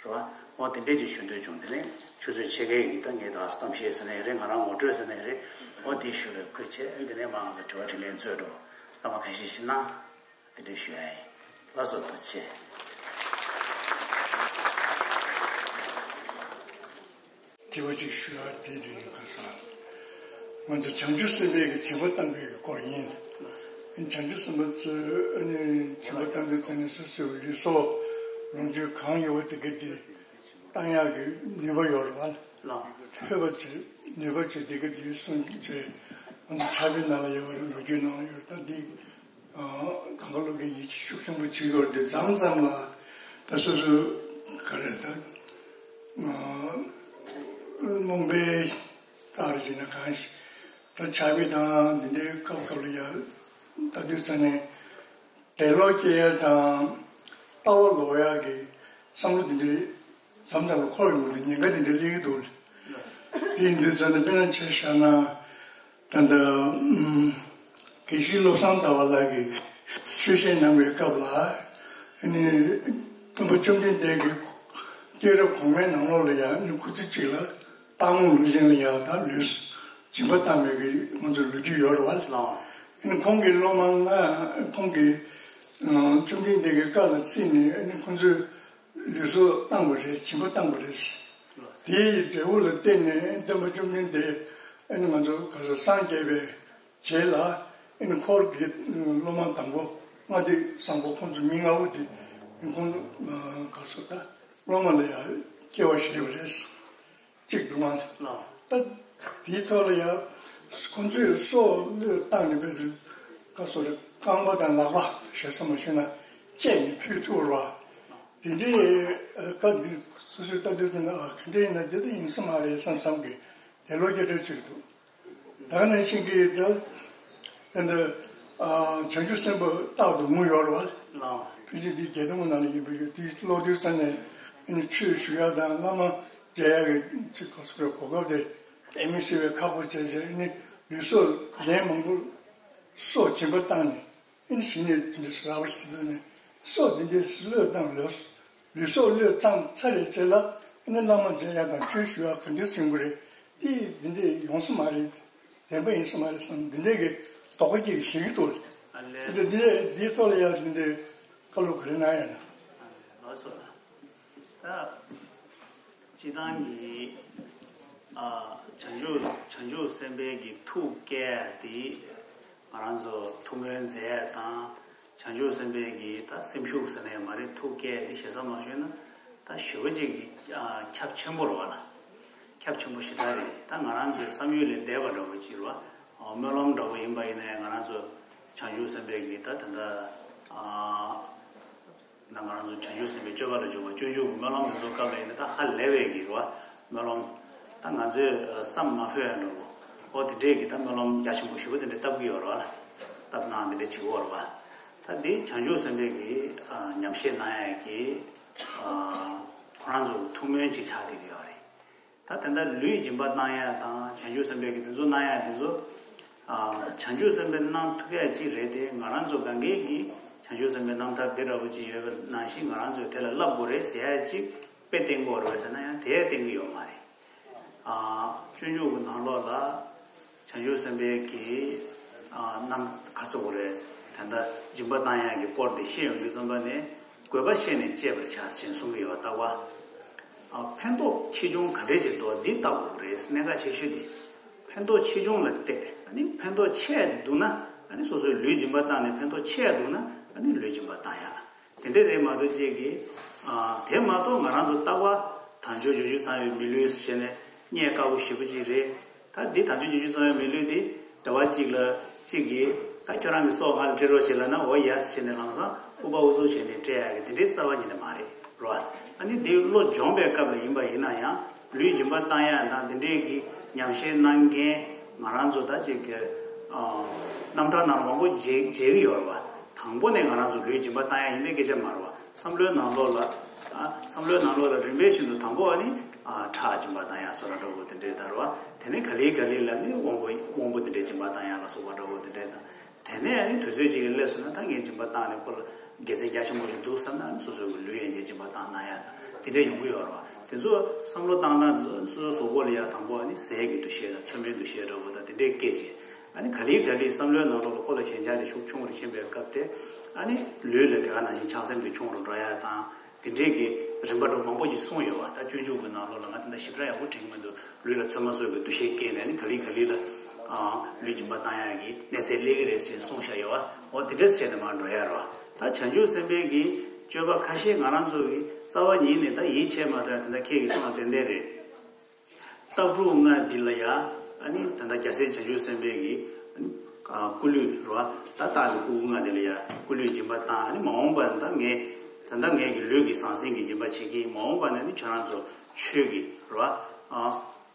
རེད་བ། འོ་དེ་འདྲས་ཀྱི་ཞུ་འདོད་བྱུང་། དེ་ནས་ཆུ་ཚོད་ཕྱེད་ཀའི་ཡིན་ད་ངས་ད་གཏམ་བཤད་ཟེར་ནའི་རེད། ང་རང་ངོ་སྤྲོད་ཟེར་ནའི་རེད། འོ་འདི་ཞུ་བའི་ཁུལ་བྱས། དེ་ནས་མ་ང་ཚོ་དྲི་བ་དྲིས་ལན་ཚོས་འགྲོ་བླ་མ་ཁ་ཤས་ཤིག་གནང་། དེ་འདྲས་ཞུ་ཡ་ཡིན། ལགས་སོ། ཐུགས་རྗེ་ཆེ། དྲི་བ་གཅིག་ཞུ་ཡ་དེ་རིང་ག་ས། ང་ཚོ་བྱང་ཆུབ་སེམས་དཔའི་གི་སྦྱིན་པ་བཏང་བའི་གི་སྐོར་ཡིན། བྱང་ཆུབ་སེམས་དཔའ་ཚོས་ཨ་ནི་སྦྱིན་པ་བཏང་དུས་ཙམ་ནས་སོ་སོའི་ལུས་སྲོག་ལོངས་སྤྱོད་གང་ཡོད་པ་དེ་ག་དེ་བཏང་ཡག་གི་ནུས་པ་ཡོད་རེད་བ། ལགས། ཐོས་པ་བྱེད་ནུས་པ་བྱེད་དེ་ག་དེ་ཡོད་གསུངས་བྱས། ང་ཚོ་ཕྱག་དཔེ་ནང་ལ་ཡོད་རེད། ལོ་རྒྱུས་ནང་ལ་ཡོད་རེད། ད་འདི། ཨ། གང་ག་ལོག་གི་ཡིད་ཆེས་ཤུགས་ཆེན་པོ་བྱེད་ཡོད་རེད། དེ་མཚམས་མཚམས་ལ་ད་སོ་སོ་ག་རེ་ད། ཨ། རྨོངས་པའི་རྟགས་རེད་ཟེར་ན་གང་ཞིག་ད་ཕྱག་དཔེ་དང་འདི་འདྲའི་སྐབས་སྐབས་ལ་ཡ་ལྟ་དུས་ཙམ་ནས་དད་ལོག་སྐྱེ་ཡ་དང་ལྟ་བ་ལོག་ཡ་གི་བསམ་བློ་འདི་འདྲའི་མཚམས་མཚམས་ལ་འཁོར་ཡོང་གི་འདུག་ཉེན་ཁ་འདི་འདྲ་སླེབས་ཀྱི་འདུག་དེ་ཡིན་དུས་ཙམ་ནས་དཔེར་ན་ཆ་བཞག་ན། ད་ལྟ་ཨུམ། དགེ་བཤེས་བློ་བཟང་ཟླ་བ་ལགས་ཀྱིས་ཆོས་བཤད་གནང་བའི་སྐབས་ལ། ཨ་ནི་སྟོན་པ་བཅོམ་ལྡན་འདས་ཀྱི་སྐྱེས་རབས་གོང་མའི་ནང་ལོགས་ལ་ཡང་ཨ་ནི་སྐུ་ཚེ་གཅིག་ལ་རྟག་འོང་ལུས་སྦྱིན་ལ་ཡང་ད་ལུས་སྦྱིན་པ་བཏང་བའི་གི་ང་ཚོ་ལོ་རྒྱུས་ཡོད་རེད་བ། ལགས། ཨ་ནི་ཁོང་གི་སློབ་མ་ལྔ་ཁོང་གིས་ཨ་བཅོམ་ལྡན་འདས་ཀྱི་བཀའ་ལ་བརྩིས་ནས་ཨ་ནི་ཁོང་ཚོས་ལུས་སྲོག་བཏང་བ་རེད། སྦྱིན་པ་བཏང་བ་རེད། དེའི་འབྲས་བུ་ལ་བརྟེན་ནས་སྟོན་པ་བཅོམ་ལྡན་འདས་ཨ་ནི་ང་ཚོ་ག་ཚོད་སངས་རྒྱས་པའི་རྗེས་ལ་ཨ་ནི་འཁོར་གྱི་སློབ་མ་དང་པོ་ལྔ་སྡེ་བཟང་པོ་ཁོང་ཚོ་མི་ལྔ་པོ་དེ་ཁོང་ཚོ་ག་ཚོད་ད་སློབ་མ་ལ་ཡང་སྐྱེ་བ་བཞེས་པ་རེད། གཅིག་འདུག་མ། ལགས། ད་དེའི་ཐོག་ལ་ཡང་ཁོང་ཚོས་སྲོག་བློས་བཏང་ནས་བས་སུ་ག་ཚོད་རེད། རྐང་པ་དང་ལག་པ་ཞེ་ས་མ་ཞུས་ན་བཅད་ནས་ཕུལ་ཐུབ་རེད་བ། དེ་འདྲའི་སྐབས་འདི་སོ་སོས་ལྟ་དུས་ཙམ་ན་ཨ་ག་འདྲ་ཡིན་ན་འདི་ལྟ་ཡིན་ས་མ་རེད་བསམ་བསམ་གི་དེ་ལོ་བརྒྱ་ཕྲག་གཅིག་འདུག་ད་ནང་བཞིན་གྱི་ད་ད་ལྟ་ཨ་བྱང་ཆུབ་སེམས་དཔའ་རྟག་ཏུ་ངུ་ཡོད་རེད་བ། ལགས། ཕལ་ཆེར་འདི་བརྒྱད་སྟོང་ནང་ལ་ཡིན་པ་ཡོད། དེ་ཀློག་དུས་ཙམ་ནས་ཨ་ནི་ཆོས་ཞུ་ཡག་དང་བླ་མ་མཇལ་ཡག་གི་ཅིག་ག་ཚོད་རེད་གོ་སྐབས་དེ་དཔེ་མི་སྲིད་པའི་ཁག་པོ་བྱས་བྱས་ཨ་ནི་ལུས་སྲོག་ལན་མང་པོ་སྲོག་སྦྱིན་པ་བཏང་ནས། ཨ་ནི་གཞི་ནས་དེ་འདྲ་ཟེར་བ་ཞིག་འདུག་ནས་སྲོག་འདི་འདྲའི་བློས་བཏང་ལོས། ལུས་སྲོག་བློས་བཏང་ཚར་རེད་བྱས་ལ་ཨ་ནི་བླ་མ་མཇལ་ཡག་དང་ཆོས་ཞུ་ཡག་ག་འདྲ་སེ་ཡོང་གི་རེད། དེ་འདི་འདྲའི་ཡོང་ས་མ་རེད། བདེན་པ་ཡིན་ས་མ་རེད་བསམ་འདི་འདྲའི་གི་དོགས་པ་སྐྱེ་གི་ཞིག་འདུག་ཨ་ལས། འདི་འདི་འདྲའི་འདིའི་ཐོག་ལ་ཡང་འདི་འདྲའི་བཀའ་སློབ་ག་རེ་གནང་ཡ་ན། ལགས་སོ། ད་སྤྱི་བཏང་གི་ཨ་བྱང་ཆུབ་བྱང་ཆུབ་སེམས་དཔའི་གི་ཐུགས་བསྐྱེད་དེ་ང་རང་ཚོ་ཐུགས་སྨོན་མཛད་དང་། བྱང་ཆུབ་སེམས་དཔའི་གི་ད་སེམས་ཤུགས་ཟེར་ནས་མ་རེད། ཐུགས་བསྐྱེད་དེ་ཞེ་ས་མ་ཞུས་ན་ད་ཞེ་པོ་ཅིག་གི་ཨ་ཁྱབ་ཆེན་པོ་རེད་བ་ལ། ཁྱབ་ཆེན་པོ་ཞེ་དྲག་རེད། ད་ང་རང་ཚོའི་བསམ་ཡུལ་ལས་འདས་པ་འདྲ་པོ་ཅིག་རེད་བ། ཨ་སྨོན་ལམ་འདྲ་པོ་ཡིན་པ་ཡིན་ནའི་ང་རང་ཚོ་བྱང་ཆུབ་སེམས་དཔའི་གི་ད་ད་ལྟ་ཨ། ན་ང་རང་ཚོ་བྱང་ཆུབ་སེམས་དཔའི་སྤྱོད་པ་ལ་འཇུག་པ་སྤྱོད་འཇུག་གི་སྨོན་ལམ་དེ་ཚོ་སྐབས་ལ་ཡིན་ན་ད་ཧ་ལས་པའི་གི་རེད་བ། སྨོན་ལམ་ད་ང་ཚོས་བསམ་མ་ཕོད་ཡ་འགྲོ་གོ། ཨོ་དེ་འདྲས་གི་ད་སྨོན་ལམ་རྒྱ་ཆེན་པོ་ཞེ་པོ་དེ་འདྲས་བཏབ་གི་ཡོད་རེད་བ། བཏབ་གནང་དེ་འདྲས་བྱེད་ཀྱི་ཡོད་རེད་བ། ད་འདི་བྱང་ཆུབ་སེམས་དཔའི་གི་ཨ་ཉམས་བཞེས་གནང་ཡ་གི་ཨ་ཁོ་རང་ཚོ་གི་ཐུགས་སྨོན་ཅིག་ཆགས་བསྡད་ཀྱི་ཡོད་རེད། ད་དེ་འདྲ་ལུས་སྦྱིན་པ་གནང་ཡ་དང་བྱང་ཆུབ་སེམས་དཔའི་གི་དེ་ཚོ་གནང་ཡ་དེ་ཚོ་ཨ་བྱང་ཆུབ་སེམས་དཔའི་གནང་ཐུབ་ཡ་ཅིག་རེད་དེ། ང་རང་ཚོ་གང་གས་ཀྱི་བྱང་ཆུབ་སེམས་དཔའི་རྣམ་ཐར་འདི་འདྲ་པོ་ཅིག་ཡོད་པ་ནང་བཞིན་ང་རང་ཚོས་དེ་ལ་བསླབ་དགོས་རེད་ཟེར་ཡ་ཅིག་དཔེ་བསྟན་དགོས་རེད་ཟེར་ན་ཡང་དེ་བསྟན་གི་ཡོད་མ་རེད། ཨ་སྤྱོད་འཇུག་གི་ནང་ལོགས་ལ་བྱང་ཆུབ་སེམས་དཔའི་གི་ཨ་རྣམ་ག་ཚོད་དགོས་རེད། ད་ལྟ་སྦྱིན་པ་གཏང་ཡག་གི་སྐོར་དེ་བཤད་ཡོང་དུས་ཙམ་པ་ནས་དགོས་པ་བཤད་ནས་སྤྱད་པར་བྱ་ཞེས་གསུང་གི་ཡོད་པ་ལྟ་བ། ཨ་ཕན་ཐོགས་ཆེ་ཆུང་ག་འདྲས་ཅིག་འདུག་འདི་ལྟ་དགོས་རེད། གནད་འགག་ཆེ་ཤོས་དེ་ཕན་ཐོགས་ཆེ་ཆུང་ལ་བལྟས། ཨ་ནི་ཕན་ཐོགས་ཆེ་འདུག་ན་ཨ་ནི་སོ་སོའི་ལུས་སྦྱིན་པ་བཏང་ནས། ཕན་ཐོགས་ཆེ་འདུག་ན་ཨ་ནི་ལུས་སྦྱིན་པ་བཏང་ཡག་དེ་འདྲས་རེད་མ་གཏོགས། ཅིག་གིས་ཨ་དེ་མ་གཏོགས་ང་རང་ཚོ་ལྟ་བ་དལ་འབྱོར་བྱང་ཆུབ་ཚང་བའི་མི་ལུས་ཟེར་ནས་རྙེད་དཀའ་པོ་ཞེ་པོ་ཅིག་རེད། ད་འདི་དལ་འབྱོར་བྱང་ཆུབ་ཚང་བའི་མི་ལུས་འདི་ཟླ་བ་གཅིག་ལ་གཅིག་གིས་ད་ཁྱོད་རང་གི་སྲོག་ང་ལ་སྤྲད་རོགས་བྱེད་ལབ་ན། འོ་ཡ་ཟེར་བྱས་ནས་ལམ་སང་ཨུ་པ་ཨུ་ཚུགས་བྱས་ནས་སྤྲད་ཡག་གི་དེ་འདྲའི་རྩ་བ་ཉིད་ནས་མ་རེད་རོ། ཨ་ནི་འདི་བློ་སྦྱོང་བའི་སྐབས་ལ་ཡིན་པ་ཡིན་ན་ཡང་ལུས་སྦྱིན་པ་བཏང་ཡག་དང་དེ་འདྲའི་གི་ཉམས་བཞེས་གནང་མཁན་ང་རང་ཚོ་ད་ཅིག་གི་ཨ་རྣམ་ཐར་ནང་ལ་མང་པོ་མཇལ་མཇལ་གི་ཡོད་རེད་བ། དང་པོ་ནས་ང་རང་ཚོ་ལུས་སྦྱིན་པ་བཏང་ཡག་ཡིན་པའི་སྐད་ཆ་མ་རེད་བ། བསམ་བློའི་ནང་ལོགས་ལ། ཨ་བསམ་བློའི་ནང་ལོགས་ལ་རིམ་པས་བཞིན་དུ་དང་པོ་ཨ་ནི་ཨ་ཁྲག་སྦྱིན་པ་བཏང་ཡག་སོགས་ལ་འདྲ་པོ་དེ་འདྲས་དང་རེད་བ། དེ་ནས་ག་ལེ་ག་ལེ་ལ་ནི་དབང་པོ་དབང་པོ་དེ་འདྲས་སྦྱིན་པ་བཏང་ཡག་ལ་སོགས་པ་འདྲ་པོ་དེ་འདྲས་དང་། དེ་ནས་ཨ་ནི་དུས་ཚོད་ཅིག་གི་སླེབས་སོང་ན་ད་ངས་སྦྱིན་པ་བཏང་ནས་ཁོ་ལ་དགེ་མཚན་རྒྱ་ཆེན་པོ་ཞིག་འདུག་བསམ་ན། ཨ་ནི་སོ་སོའི་གི་ལུས་ཡན་ཆད་སྦྱིན་པ་བཏང་གནང་ཡག་དང་དེ་འདྲས་ཡོང་གི་ཡོད་རེད་བ། དེ་ཚོ་བསམ་བློ་བཏང་སྟངས་དེ་ཚོ་སོ་སོའི་གཟུགས་པོ་ལ་ཡ་དང་པོ་ཨ་ནི་ཟས་ཀྱི་འདུ་ཤེས་དང་ཚོད་མའི་འདུ་ཤེས་འདྲ་པོ་དང་དེ་འདྲས་སྐྱེས་རྗེས། ཨ་ནི་ག་ལེ་ག་ལེ་བསམ་བློའི་ནང་ལོགས་ལ་ཁོ་ལ་ཞེན་ཆགས་དེ་ཤུགས་ཆུང་རུ་ཕྱིན་པའི་སྐབས་དེ། ཨ་ནི་ལུས་ལ་དེ་ག་ནང་བཞིན་ཆགས་སེམས་དེ་ཆུང་རུ་འགྲོ་ཡ་དང་། དེ་འདྲས་ཀྱི་རིམ་པ་འདྲ་མང་པོ་ཞིག་གསུངས་ཡོད་པ། ད་སྤྱོད་འཇུག་གི་ནང་ལོགས་ལ་ང་དེ་འདྲ་ཞིབ་ཕྲ་ཡག་པོ་དྲན་གྱི་མི་འདུག་ལུས་ལ་ཚོད་མ་ཚོད་ཀྱི་འདུ་ཤེས་སྐྱེས་ནས་ཨ་ནི་ག་ལེ་ག་ལེ་ལ་ཨ་ལུས་སྦྱིན་པ་བཏང་ཡ་གི་གནས་ཚད་སླེབས་ཀྱི་རེད་ཟེར་གསུངས་བཞག་ཡོད་པ། འོ་དེ་འདྲས་བྱས་ནས་མར་འགྲོ་ཡ་རེད་བ། ད་བྱང་ཆུབ་སེམས་དཔའི་གི་སྤྱོད་པ་ཁ་ཤས་ང་རང་ཚོ་གི་རྩ་བ་ཉིད་ནས་ད་ཡིད་ཆེས་མ་ཐུབ་ཡ་དེ་འདྲ་ཁྱེད་ཀྱིས་གསུངས་པ་ཏན་ཏན་རེད། སྟག་ཕྲུག་ལྔ་འདི་ལ་ཡ། ཨ་ནི་ད་ལྟ་རྒྱལ་སྲས་བྱང་ཆུབ་སེམས་དཔའི་གི་ཨ་ནི་ཨ་སྐུ་ལུས་རེད་བ། ད་སྟག་གི་སྐུ་ལྔ་འདི་ལ་ཡ་སྐུ་ལུས་སྦྱིན་པ་བཏང་། ཨ་ནི་མ་འོངས་པར་ད་ངས་ད་ལྟ་ངས་ཀྱི་ལུས་ཀྱི་ཟང་ཟིང་གི་སྦྱིན་པ་བྱེད་ཀྱི། མ་འོངས་པ་ན་ནི་ཁྱོད་རང་ཚོ་ཆོས་ཀྱི་རེད་བ། ཨ་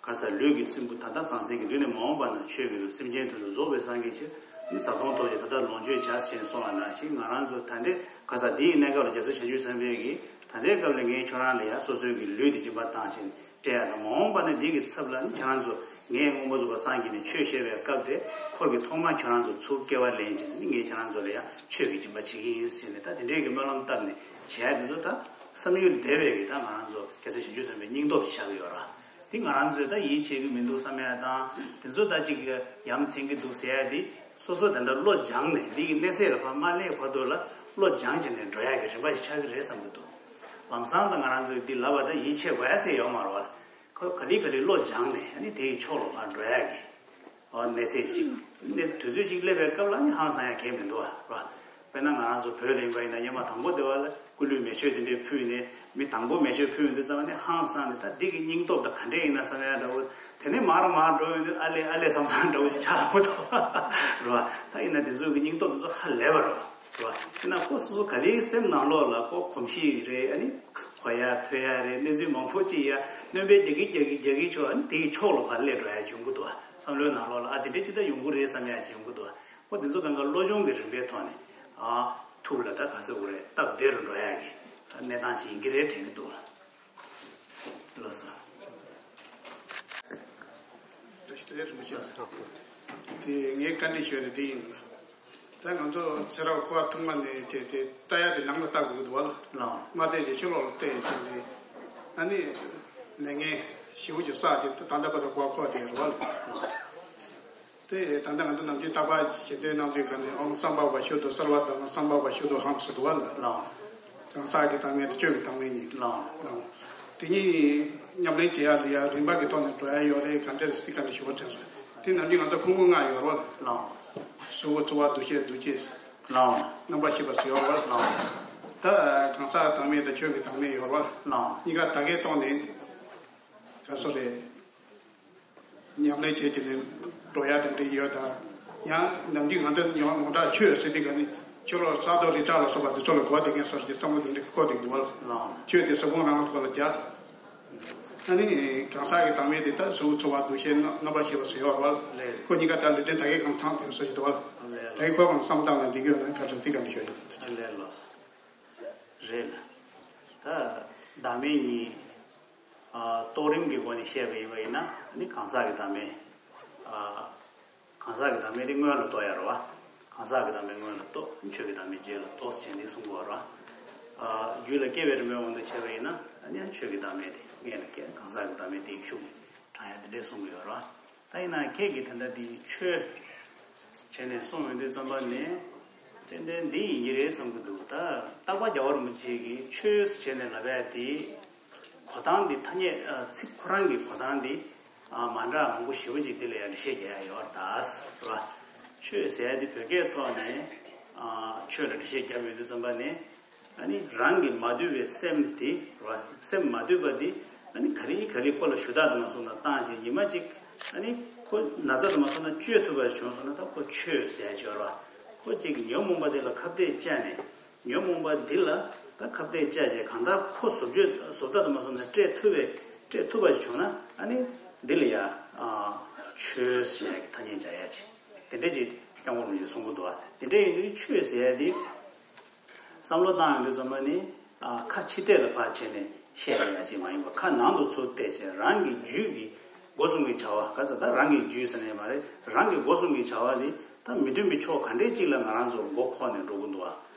ག་ས་ལུས་ཀྱི་སྲིན་བུ་ད་ལྟ་ཟང་ཟིང་གི་མདུན་ནས་མ་འོངས་པ་ན་ཆོས་ཀྱི་ལུས་སེམས་ཅན་དོན་དུ་རྫོགས་པའི་སངས་རྒྱས་ཆོས་ནི་ཟ་འཐུང་ཐོགས་ཀྱི་ད་ལྟ་ལོངས་སྤྱོད་བྱ་ཞེས་གསུངས་པ་ནང་བཞིན། ང་རང་ཚོ་ད་ལྟའི་ག་ས་འདི་ཡི་གནས་སྐབས་ལ་རྒྱལ་སྲས་བྱང་ཆུབ་སེམས་དཔའི་གི་ད་ལྟའི་སྐབས་ལ་ངས་ཁྱོད་རང་ལ་ཡ་སོ་སོའི་གི་ལུས་འདི་སྦྱིན་པ་བཏང་ཞིང་། སྤྲད་ཡ་དང་། མ་འོངས་པ་ན་འདི་གི་ཚབ་ལ་ནི་ཁྱེད་རང་ཚོ་ངས་མངོན་པར་རྫོགས་པར་སངས་རྒྱས་ནས་ཆོས་བཤད་པའི་སྐབས་དེ་འཁོར་གྱི་ཐོག་མར་ཁྱེད་རང་ཚོ་ཚུར་སྐྱེ་བ་ལེན་བྱས་ནས་ནི་ངས་ཁྱེད་རང་ཚོ་ལ་ཡང་ཆོས་ཀྱི་སྦྱིན་པ་བྱེད་ཀྱི་ཡིན་ཟེར་ནས། ད་དེ་འདྲའི་གི་སྨོན་ལམ་བཏབ་ནས་བྱས་དེ་ཚོ་ད་བསམ་ཡུལ་འདས་པའི་གི་ད་ང་རང་ཚོ་རྒྱལ་སྲས་བྱང་ཆུབ་སེམས་དཔའི་སྙིང་སྟོབས་ཆགས་ཀྱི་ཡོད་ར། དེ་ང་རང་ཚོས་ད་ཡིད་ཆེས་ཀྱི་མི་འདུག་བསམ་ཡ་དང་། དེ་ཚོ་ད་ཅིག་ཡ་མཚན་གྱི་འདུག་ཟེར་ཡ་དེ། སོ་སོ་དེ་འདྲ་བློ་སྦྱངས་ནས་འདི་གི་གནས་ཚད་ལ་ཕར་མ་སླེབས་བར་དུ་ལ་བློ་སྦྱངས་བྱས་ནས་འགྲོ་ཡ་གི་རིམ་པ་ཞིག་ཆགས་ཀྱི་རེད་བསམ་གྱི་འདུག་ལམ་སང་ད་ང་རང་ཚོས་འདི་ལབ་པ་ད་ཡིད་ཆེས་དགོས་ཡ་ཟེར་ཡོད་མ་རེད་བ། ཁོ་ག་ལེ་ག་ལེ་བློ་སྦྱངས་ནས་ཨ་ནི་དེ་ཡི་ཕྱོགས་ལ་ཕར་འགྲོ་ཡ་གི་ཨོ་གནས་ཚད་ཅིག་གནས་དུས་ཚོད་ཅིག་སླེབས་པའི་སྐབས་ལ་ནི་ཧང་སང་ཡ་གང་ཡང་མི་འདུག་བ། དཔེར་ན་ང་རང་ཚོ་བོད་ལ་ཡིན་པ་ཡིན་ན་སྔོན་མ་དང་པོ་དེ་བ་ལ་སྐུ་ལུས་མེ་མཆོད་དེ་འདྲས་ཕུལ་ནས། མི་དང་པོ་མེ་མཆོད་ཕུལ་ཡོང་དུས་ཙམ་ནས་ཧང་སང་ནས། ད་འདི་གི་སྙིང་སྟོབས་ད་ག་འདྲས་ཡིན་ན་བསམ་ཡ་འདྲ་བོ། དེ་ནས་མར་མར་འགྲོ་ཡོང་དུས་ཨ་ལས་ཨ་ལས་བསམ་བསམ་འདྲ་བོ་ཅིག་ཆགས་པོ་འདུག་རེད་བ། ད་ཡིན་ན་དེ་ཚོ་གི་སྙིང་སྟོབས་དེ་ཚོ་ཧ་ལས་པ་རེད་བ། རེད་བ། དེ་ན་ཁོ་སོ་སོ་ག་ལེའི་སེམས་ནང་ལོགས་ལ་ཁོ་གོམས་གཤིས་རེད། ཨ་ནི་གོ་ཡ་ཐོས་ཡ་རེད། གནས་ཚུལ་མང་པོ་ཅིག་ཡ་སྣོན་པ་རྒྱག་གི་རྒྱག་གི་རྒྱག་གི་ཆོག་ཨ་ནི་དེ་ཡི་ཕྱོགས་ལ་ཕར་སླེབས་འགྲོ་ཡ་ཅིག་ཡོང་གི་འདུག་བ། བསམ་བློའི་ནང་ལོགས་ལ་ཨ་དེ་འདྲས་ཅིག་ད་ཡོང་གི་རེད་བསམ་ཡ་ཅིག་ཡོང་གི་འདུག་བ། ཁོ་དེ་ཚོ་གང་ག་བློ་སྦྱོང་གི་རིམ་པའི་ཐོག་ནས་ཨ་ཐུགས་ལ་ད་ག་ཟེར་དགོས་རེད། སྟབས་བདེ་རུ་འགྲོ་ཡ་གི་གནས་སྟངས་ཤིག་ཡིན་གྱི་རེད་དྲན་གྱི་འདུག་ལ། ལགས་སོ། བཀྲ་ཤིས་བདེ་ལེགས་རིན་པོ་ཆེ། དེ་ངའི་བཀའ་འདྲི་ཞུ་ཡ་དེ་ཡིན། ད་ང་ཚོ་ཚེ་རབས་འཁོར་བ་ཐོག་མ་ནས་བྱས་ཏེ་ལྟ་ཡ་དེ་ནང་ལ་ལྟ་དགོས་ཀྱི་འདུག་བ་ལ། ལགས། མ་བལྟས་ཀྱི་ཕྱི་ལོགས་ལ་བལྟས་ཡོད་ཀྱང་དེ་ཨ་ནི་ལས་ངན་ཞེ་པོ་ཅིག་བསགས་ཏེ་ད་ལྟ་བར་དུ་འཁོར་བ་འཁོར་བསྡད་རེད་བ་ལ། དེ་ད་ལྟ་ང་ཚོ་ནམ་རྒྱུན་རྟག་པར་ཞལ་འདོན་གནང་དུས་ག་ནས་ཨོཾ་སམྦྷ་ཝ་ཤུདྡྷོ་སརྦ་དྷརྨ་སམྦྷ་ཝ་ཤུདྡྷོ་ཧཾ་ཟེར་འདུག་བ་ལ། ལགས། གང་ཟག་གི་བདག་མེད་དང་ཆོས་ཀྱི་བདག་མེད་གཉིས། ལགས། ལགས། དེ་གཉིས་ཉམས་ལེན་བྱེད་ཡ་ལ་ཡ་རིམ་པ་གི་ཐོག་ནས་འགྲོ་ཡ་ཡོད་རེད། ག་འདྲ་རེད་ཟེར་ག་འདྲ་ཞུ་བ་དྲན་སོང་། དེ་ནམ་རྒྱུན་ང་ཚོ་ཁུངས་ལུང་ལྔ་ཡོད་རེད་བ། ལགས། གཟུགས་ཚོར་བ་འདུ་ཤེས་འདུ་བྱེད། ལགས། རྣམ་པར་ཤེས་པ་ཟེར་ཡོད་རེད་བ། ལགས། ད་གང་ཟག་བདག་མེད་དང་ཆོས་ཀྱི་བདག་མེད་ཡོད་རེད་བ། ལགས། གཉིས་ཀ་དག་གའི་ཐོག་ནས་ག་སོ་རེད། ཉམས་ལེན་བྱེད་ཀྱི་ནི་འགྲོ་ཡ་དེ་འདྲ་ཡོད་ད། ཡང་ནམ་རྒྱུན་ང་ཚོ་ཡང་ཡོངས་གྲགས་ཆོས་ཟེར་དུས་ག་ནི་ཕྱི་ལོགས་ས་རྡོ་རི་བྲག་ལ་སོགས་པ་དེ་ཚོ་ལ་གོ་བདེ་མཁན་སོགས་ཀྱི་བསམ་བློ་དེ་འདྲ་འཁོར་བསྡད་འདུག་བ། ལགས། ཆོས་དེ་གཟུགས་ཕུང་རང་གི་ཐོག་ལ་རྒྱག་ཨ་ནི་གང་ཟག་གི་བདག་མེད་དེ་ད་གཟུགས་ཚོར་བ་འདུ་ཤེས་རྣམ་པར་ཤེས་པ་ཟེར་ཡོད་བ། ལགས། ཁོ་གཉིས་ཀ་ད་ལུས་རྟེན་དག་གི་གང་ཚང་དེ་ཚོ་ཞིག་འདུག་བ། ལགས། ད་གི་ཁོ་གང་བསམ་སྟངས་ལ་འདི་གྱོད་ན་ག་ཚོད་དེ་ག་འདི་ཞོ་ཡིན། ལགས་ལགས། རེད་ལ། ད་བདག་མེད་གཉིས། ཨ། རྟོགས་རིམ་གྱི་སྒོ་ནས་བཤད་པ་ཡིན་པ་ཡིན་ན་ནི་གང་ཟག་གི་བདག་མེད། ཨ། གང་ཟག་གི་བདག་མེད་དེ་སྔོན་ལ་རྟོགས་ཡ་རེད་བ། གང་ཟག་གི་བདག་མེད་སྔོན་ལ་རྟོགས། ཆོས་ཀྱི་བདག་མེད་རྗེས་ལ་རྟོགས་ཟེར་འདི་གསུང་གི་ཡོད་རེད་བ། ཨ། རྒྱུད་ལ་སྐྱེ་བའི་རིམ་པའི་དབང་དུ་བྱས་པ་ཡིན་ན་ཨ་ནི་ཡང་ཆོས་ཀྱི་བདག་མེད་དེ་སྔོན་ལ་སྐྱེ། གང་ཟག་གི་བདག་མེད་དེ་ཤུགས་དྲང་ཡ་དེ་འདྲས་གསུང་གི་ཡོད་རེད་བ། ད་ཡིན་ན་ཁྱེད་ཀྱིས་དེ་འདྲ་འདི་ཆོས་བྱས་ནས་གསུངས་ཡོང་དུས་ཙམ་པ་ནས་ཏན་ཏན་འདི་ཡིན་གྱི་རེད་བསམ་གྱི་འདུག་ད་སྟག་པ་རྒྱལ་བ་རིན་པོ་ཆེ་གིས་ཆོས་བྱས་ནས་ལབ་ཡ་དེ་གོ་སྟངས་འདི་ཐ་སྙད། ཨ། ཚིག་ཁོ་རང་གི་གོ་སྟངས་འདི། ཨ། མ་འདྲ་མང་པོ་ཞེ་པོ་ཅིག་འདི་ལ་ཡང་འགྲེལ་བཤད་རྒྱག་ཡ་ཡོད་རེད་ད། རེད་བ། ཆོས་ཟེར་ཡ་འདི་བོད་སྐད་ཐོག་ནས། ཨ། ཆོས་ལ་འགྲེལ་བཤད་རྒྱབ་ཡོང་དུས་ཙམ་པ་ནས། ཨ་ནི་རང་གི་མ་འདུས་པའི་སེམས་དེ་རེད་བ། སེམས་མ་འདུས་པ་དེ་ཨ་ནི་ག་རེ་ག་རེ་ཁོ་ལ་ཞུ་དག་དུ་མ་སོང་ན་བཏང་བྱས་ཉི་མ་གཅིག་ཨ་ནི་ཁོ་ན་ཚ་དུ་མ་སོང་ན་བཅོས་ཐུབ་པ་བྱུང་སོང་ན་ད་ཁོ་ཆོས་ཟེར་ཡ་ཅིག་ཡོད་རེད་བ། ཁོ་གཅིག་གི་ཉོན་མོངས་པ་དེ་ལ་ཁ་གཏད་བཅག་ནས་ཉོན་མོངས་པ་འདི་ལ་ད་ཁ་གཏད་བཅག་བྱས་གང་ལྟར་ཁོ་བཟོ་བཅོས་བཟོ་ལྟ་དུ་མ་སོང་ན་སྤྲད་ཐུབ་པའི་སྤྲད་ཐུབ་པ་ཞིག་བྱུང་ན་ཨ་ནི་འདི་ལ་ཡ་ཨ་ཆོས་ཟེར་ཡ་གི་ཐ་སྙད་སྦྱར་ཡ་ཅིག་དེ་འདྲ་ཅིག་སྐྱབས་མགོན་རིན་པོ་ཆེས་གསུང་གི་འདུག་བ། དེ་འདྲ་ཡིན་དུས་ཆོས་ཟེར་ཡ་དེ། བསམ་བློ་བཏང་ཡོང་དུས་ཙམ་པ་ནི། ཨ། ཁ་ཕྱི་བལྟས་ལ་ཕར་བྱས་ནས་བཤད་ཡ་ཅིག་མ་ཡིན་པར་ཁ་ནང་དུ་ཚུར་བལྟས་བྱས་རང་གི་རྒྱུད་ཀྱི་སྒོ་གསུམ་གྱི་བྱ་བ། ག་ཚོད་ད་རང་གི་རྒྱུད་ཟེར་ནས་མ་རེད། རང་གི་སྒོ་གསུམ་གྱི་བྱ་བ་དེ་ད་མི་མཐུན་པའི་ཕྱོགས་ག་འདྲས་ཅིག་ལ་ང་རང་ཚོ་མགོ་འཁོར་ནས་འགྲོ་གི་འདུག་བ།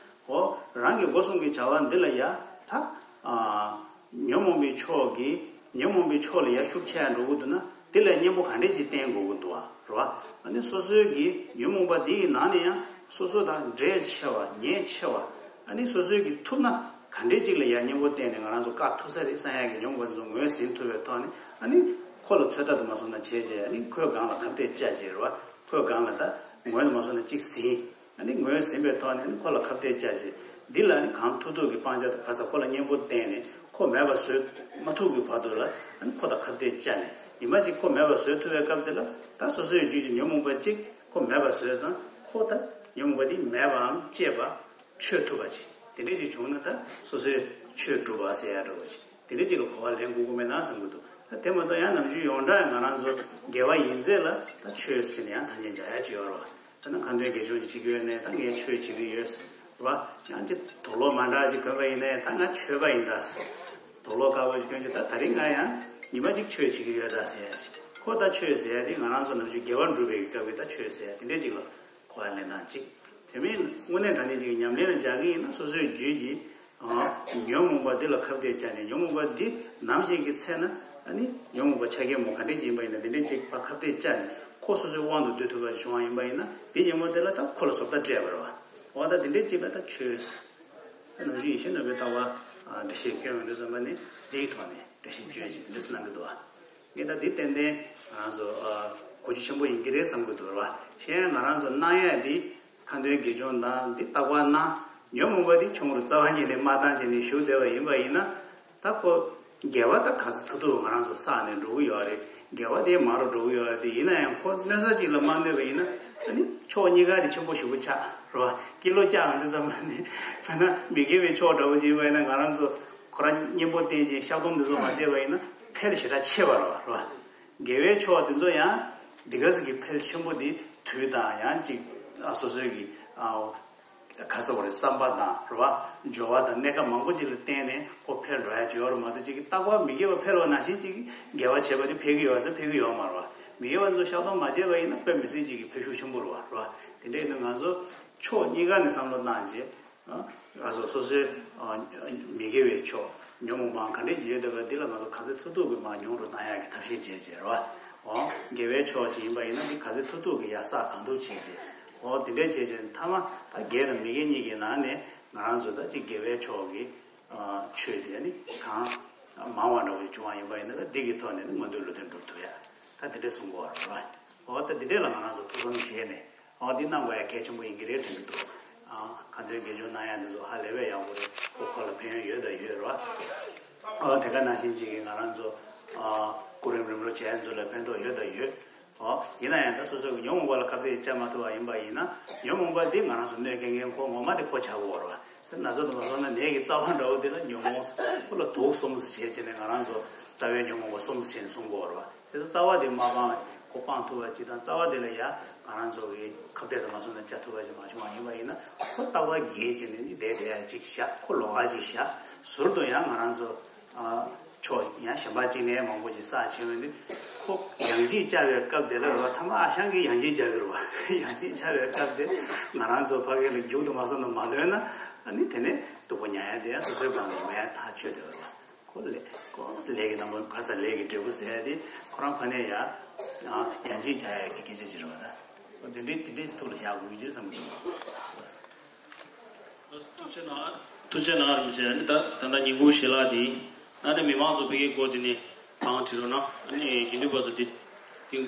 འོ། རང་གི་སྒོ་གསུམ་གྱི་བྱ་བ་འདི་ལ་ཡ་ད། ཨ། ཉོན་མོངས་པའི་ཕྱོགས་ཀྱི་ཉོན་མོངས་པའི་ཕྱོགས་ལ་ཡ་ཤུགས་ཆེ་ཡ་འགྲོ་གི་འདུག་ན། དེ་ལ་གཉེན་པོ་ག་འདྲས་ཅིག་བསྟེན་དགོས་ཀྱི་འདུག་བ། རེད་བ། ཨ་ནི་སོ་སོའི་གི་ཉོན་མོངས་པ་དེ་ཡི་ནང་ནས་ཡང་སོ་སོ་དང་འབྲེལ་ཆེ་བ་ཉེ་ཆེ་བ། ཨ་ནི་སོ་སོའི་གི་ཐུབ་ན་ག་འདྲས་ཅིག་ལ་ཡང་གཉེན་པོ་བསྟེན་ནས་ང་རང་ཚོ་བཀག་ཐུབ་ས་རེད་བསམ་ཡ་གི་ཉོན་མོངས་པ་དེ་ཚོ་ངོས་ཟིན་ཐུབ་པའི་ཐོག་ནས་ཨ་ནི་ཁོ་ལ་ཚོད་ལྟ་དུ་མ་སོང་ན་བྱས་རྗེས་ཨ་ནི་ཁོའི་སྒང་ལ་ཁ་གཏད་བཅག་རྗེས་རེད་བ། ཁོའི་སྒང་ལ་ད་ངོས་དུ་མ་སོང་ན་གཅིག་ཟིན། ཨ་ནི་ངོས་ཟིན་པའི་ཐོག་ནས་ཨ་ནི་ཁོ་ལ་ཁ་གཏད་བཅག་བྱས། འདི་ལ་ཨ་ནི་གང་ཐུབ་ཐུབ་ཀྱི་སྤང་བྱ་དང་ག་ས་ཁོ་ལ་གཉེན་པོ་བསྟེན་ནས་ཁོ་མེད་པ་བཟོས་མ་ཐུབ་ཀྱི་བར་དུ་ལ་ཨ་ནི་ཁོ་དང་ཁ་གཏད་བཅག་ནས་ཉི་མ་གཅིག་ཁོ་མེད་པ་བཟོས་ཐུབ་པའི་སྐབས་དེ་ལ་ད་སོ་སོའི་རྒྱུད་ཀྱི་ཉོན་མོངས་པ་གཅིག་ཁོ་མེད་པ་བཟོས་ཙང་ཁོ་ད་ཉོན་མོངས་པ་འདི་མེད་པའམ་བཅད་པ་ཆོད་ཐུབ་པ་ཅིག་དེ་འདྲས་ཅིག་བྱུང་ན་ད་སོ་སོའི་ཆོས་གྲུབ་པ་ཟེར་ཡ་འདྲ་བོ་ཅིག་དེ་འདྲས་ཅིག་ལ་གོ་བ་ལེན་དགོས་ཀྱི་མེད་ན་བསམ་གྱི་འདུག་ད་དེ་མ་གཏོགས་ཡང་ནམ་རྒྱུན་ཡོངས་གྲགས་ང་རང་ཚོ་དགེ་བ་ཡིན་ཚད་ལ་ད་ཆོས་ཟེར་ནས་ཡང་ཐ་སྙད་སྦྱར་ཡ་ཅིག་ཡོད་རེད་བ། ད་ནི་ཁ་འདོན་དགེ་སྦྱོར་ཅིག་བྱེད་ཀྱི་ཡོད་ནའི་ད་ངས་ཆོས་བྱེད་ཀྱི་ཡོད་ཟེར་བ། ཡང་ཅིག་དུག་ལོག་མ་འདྲ་ཅིག་གོན་པ་ཡིན་ནའི་ད་ང་ཆོས་པ་ཡིན་ད་ཟེར། དུག་ལོག་དཀར་པོ་ཅིག་གོན་གྱི་ད་ད་རིང་ང་ཡང་ཉི་མ་ཅིག་ཆོས་བྱེད་ཀྱི་ཡོད་ད་ཟེར་ཡ་ཅིག་ཁོ་ད་ཆོས་ཟེར་ཡ་དེ་ང་རང་ཚོ་ནམ་རྒྱུན་དགེ་བ་སྒྲུབ་པའི་སྐབས་ཀྱི་ད་ཆོས་ཟེར་ཡ་དེ་འདྲས་ཅིག་ལ་གོ་བ་ལེན་སྟངས་ཅིག་དེ་མིན་དངོས་གནས་དྲང་གནས་ཅིག་ཉམས་ལེན་ལ་སྦྱར་གྱི་ཡིན་ན་སོ་སོའི་རྒྱུད་ཀྱི་ཨ་ཉོན་མོངས་པ་འདི་ལ་ཁ་གཏད་བཅག་ནས་ཉོན་མོངས་པ་འདི་ནམ་ཞིག་གི་ཚེ་ན་ཨ་ནི་ཉོན་མོངས་པ་ཆ་རྐྱེན་མོ་ག་འདྲས་ཅིག་ཡིན་པ་ཡིན་ན་འདི་འདྲས་ཅིག་ཕར་ཁ་གཏད་བཅག་ནས་ཁོ་སོ་སོའི་དབང་དུ་བསྡུ་ཐུབ་པ་ཞིག་བྱུང་བ་ཡིན་པ་ཡིན་ན་འདི་ཉིན་མོ་དེ་ལ་ད་ཁོ་ལ་བཟོ་ལྟ་སྤྲད་པ་རེད་བ། འོ་ད་འདི་འདྲས་ཅིག་ལ་ད་ཆོས་ཟེར། ནམ་རྒྱུན་ཡིད་བཞིན་ནོར་བུའི་ལྟ་བ་འགྲེལ་བཤད་སྐྱོན་ཡོང་དུས་ཙམ་པ་ནི་འདིའི་ཐོག་ནས་འགྲེལ་བཤད་སྐྱོན་ཅིག་འདི་འདྲས་གནང་གི་འདུག་བ། ངས་ད་འདི་ཏན་ཏན་ང་རང་ཚོ་གོ་རྒྱུ་ཆེན་པོ་ཡིན་གྱི་རེད་བསམ་གྱི་འདུག་ར་བ། གཞན་ང་རང་ཚོ་གནང་ཡས་འདི་ཁ་འདོན་དགེ་སྦྱོར་དང་འདི་རྟག་པར་གནང་། ཉོན་མོངས་པ་འདི་ཆུང་རུ་རྩ་བ་ཉིད་ནས་མ་བཏང་བྱས་ནས་བཞུགས་བསྡད་པ་ཡིན་པ་ཡིན་ན། ད་ཁོ་དགེ་བ་ད་ག་ཚོད་ཐུབ་ཐུབ་ང་རང་ཚོ་བསགས་ནས་འགྲོ་གི་ཡོད་རེད། དགེ་བ་དེ་མང་རུ་འགྲོ་གི་ཡོད་རེད། དེ་ཡིན་ན་ཡང་ཁོ་གནོད་ས་གཅིག་ལ་མ་གནོད་པ་ཡིན་ན་ཨ་ནི་ཕྱོགས་གཉིས་ཀ་དེ་ཆེན་པོ་ཞེ་པོ་ཆགས་རེད་བ། ཀི་ལོ་བཅག་ཡོང་དུས་ཙམ་པ་ནི་དཔེར་ན་མི་དགེ་བའི་ཕྱོགས་འདྲ་བོ་ཅིག་ཡིན་པ་ཡིན་ན་ང་རང་ཚོ་ཁོ་རང་གཉེན་པོ་བསྟེན་ཅིང་བཤགས་སྡོམ་འདི་ཚོ་མ་བྱས་པ་ཡིན་ན་འཕེལ་ཞེ་དྲག་ཆེ་བ་རེད་བ། རེད་བ། དགེ་བའི་ཕྱོགས་འདི་ཚོ་ཡང་འདི་ག་ཟིག་གི་འཕེལ་ཆེན་པོ་འདི་དུས་དང་ཡང་ཅིག་ཨ་སོ་སོའི་གི་ཨ་ག་ཟེར་བ་རེད། བསམ་པ་དང་རེད་བ། སྦྱོར་བ་དང་གནས་སྐབས་མང་པོ་ཅིག་ལ་བརྟེན་ནས་ཁོ་འཕེལ་འགྲོ་ཡ་ཅིག་ཡོད་རེད་མ་གཏོགས་ཅིག་རྟག་པར་མི་དགེ་བ་འཕེལ་བ་ནང་བཞིན་ཅིག་དགེ་བ་བྱས་པ་དེ་འཕེལ་གི་ཡོད་ཟེར་འཕེལ་གི་ཡོད་མ་རེད་བ། མི་དགེ་བ་ཚོ་བཤགས་སྡོམ་མ་བྱས་པ་ཡིན་ན་དཔེ་མི་སྲིད་ཅིག་གི་འཕེལ་ཤུགས་ཆེན་པོ་རེད་བ། རེད་བ། དེ་འདྲ་ཡིན་ན་ང་ཚོ་ཕྱོགས་གཉིས་ཀ་ནས་བསམ་བློ་བཏང་རྗེས། ཨ་ང་ཚོ་སོ་སོའི་ཨ་མི་དགེ་བའི་ཕྱོགས་ཉོན་མོངས་པ་ག་འདྲས་ཡོད་བསྡད་པ་འདི་ལ་ང་ཚོ་ག་ཚོད་ཐུབ་ཐུབ་ཀྱིས་མར་ཉུང་རུ་བཏང་ཡག་གི་ཐབས་ཤེས་བྱས་བྱས་རེད་བ། འོ་དགེ་བའི་ཕྱོགས་ཅིག་ཡིན་པ་ཡིན་ན་འདི་ག་ཚོད་ཐུབ་ཐུབ་ཀྱིས་ཡར་བསགས་གང་ཐུབ་བྱས་བྱས། འོ་དེ་འདྲས་བྱས་བྱས་མཐའ་མ་ད་དགེ་དང་མི་དགེ་གཉིས་ཀྱི་ནང་ནས་ང་རང་ཚོ་ད་ཅིག་དགེ་བའི་ཕྱོགས་ཀྱི་ ཆོས་དེ་ནི་གང་མང་བ་འདྲ་བོ་ཞིག་བྱུང་བ་ཡིན་པ་ཡིན་ན། ད་འདི་གི་ཐོག་ནས་ནི་མངོན་མཐོའི་ལུང་བསྟན་སྒྲུབ་ཐུབ་ཡ། ད་དེ་འདྲས་གསུང་དགོས་པ་རེད་བ། འོ་ད་འདི་འདྲས་ལ་ང་རང་ཚོ་ཐུགས་བསམ་བཞེས་ནས། འོ་འདི་གནང་དགོས་ཡ་གལ་ཆེན་པོ་ཡིན་གྱི་རེད་དྲན་གྱི་འདུག་ཨ། ཁ་འདོན་དགེ་སྦྱོར་གནང་ཡ་འདི་ཚོ་ཧ་ལས་པའི་ཡག་པོ་རེད། ཁོ་ཁོ་ལ་ཕན་ཡོན་ཡོད་དང་ཡོད་རེད་བ། འོ་དེ་ག་ནང་བཞིན་ཅིག་གི་ང་རང་ཚོ་ཨ་སྐུ་རིམ་རིམ་གྲོ་བྱས་ཚོ་ལ་ཕན་ཐོགས་ཡོད་དང་ཡོད། འོ། ཡིན་ན་ཡང་ད་སོ་སོ་གི་ཉོན་མོངས་པ་ལ་ཁ་གཏད་བཅག་མ་ཐུབ་པ་ཡིན་པ་ཡིན་ན། ཉོན་མོངས་པ་འདི་ང་རང་ཚོ་གནོད་སྐྱེལ་མཁན་ཁོ་ངོ་མ་དེ་ཁོ་ཆགས་ཀྱི་ཡོད་རེད་བ། ཟེར་ན་ཚོད་དུ་མ་སོང་ན་ནད་ཀྱི་རྩ་བ་འདྲ་བོ་དེ་ལ་ཉོན་མོངས་ཁོ་ལ་དུག་གསུམ་ཟེར་བྱས་བྱས་ནས་ང་རང་ཚོ་རྩ་བའི་ཉོན་མོངས་པ་གསུམ་ཟེར་གསུང་གི་ཡོད་རེད་བ། དེ་ཚོ་རྩ་བ་དེ་མ་སྤངས་ཁོ་སྤང་ཐུབ་པ་ཅིག་དང་། རྩ་བ་དེ་ལ་ཡ་ང་རང་ཚོ་གི་ཁ་གཏད་དུ་མ་སོང་ན་བཅག་ཐུབ་པ་ཅིག་མ་བྱུང་བ་ཡིན་པ་ཡིན་ན། ཁོ་རྟག་པར་རྒས་བྱས་ནས་ནི་བསྡད་བསྡད་ཡ་ཅིག་བཞག་ཁོ་ལོགས་ཀ་ཅིག་བཞག་ཟུར་དུ་ཡང་ང་རང་ཚོ། ཨ། ཕྱོགས་ཡང་གཞན་པ་གཅིག་ནས་མང་པོ་ཞིག་བསགས་བྱས་པ་ནི། ཁོ་ཡང་ཅིག་བཅའ་བའི་སྐབས་དེ་ལ་རེད་བ། ཐ་མ་ཨ་ཞང་གིས་ཡང་ཅིག་བཅའ་གི་རེད་བ། ཡང་ཅིག་བཅའ་བའི་སྐབས་དེ་ང་རང་ཚོ་ཕ་གི་ལ་མཇུག་ཏུ་མ་སོང་ན་མ་ལོན་ན། ཨ་ནི་དེ་ནས་སྡུག་པོ་མྱངས་ཡ་དེ་ཡང་སོ་སོའི་སྒང་ལ་ཡོང་ཡ་ཐག་ཆོད་དེ་རེད་བ། ཁོ་ལས་ཁོ་ལས་ཀྱི་རྣམ་པ་ག་ས་ལས་ཀྱི་འབྲས་བུ་ཟེར་ཡ་དེ་ཁོ་རང་ཕ་ནས་ཡ་ཡང་ཅིག་བཅའ་ཡ་གི་སྐད་ཆ་ཅིག་རེད་བ། ད་དེ་འདྲའི་དེ་འདྲའི་ཐུགས་ལ་བཞག་དགོས་ཀྱི་ཅིག་བསམ་གྱི་འདུག་ཐུགས་རྗེ་གནང་། ཐུགས་རྗེ་གནང་རིན་པོ་ཆེ། ཨ་ནི་ད་ད་ལྟ་ཉིན་གུང་ཞལ་ལག་དེ་ཡིན། ཨ་ནི་མི་མང་ཚོ་ཕ་གིའི་སྐོར་དེ་ནས་གང་བྲིས་རོགས་གནང་། ཨ་ནི་དགེ་འདུན་པ་ཚོ་དེ་དེ་གང་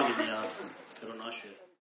དེ་ནས་ཡང་བྲིས་རོགས་གནང་ཞུ།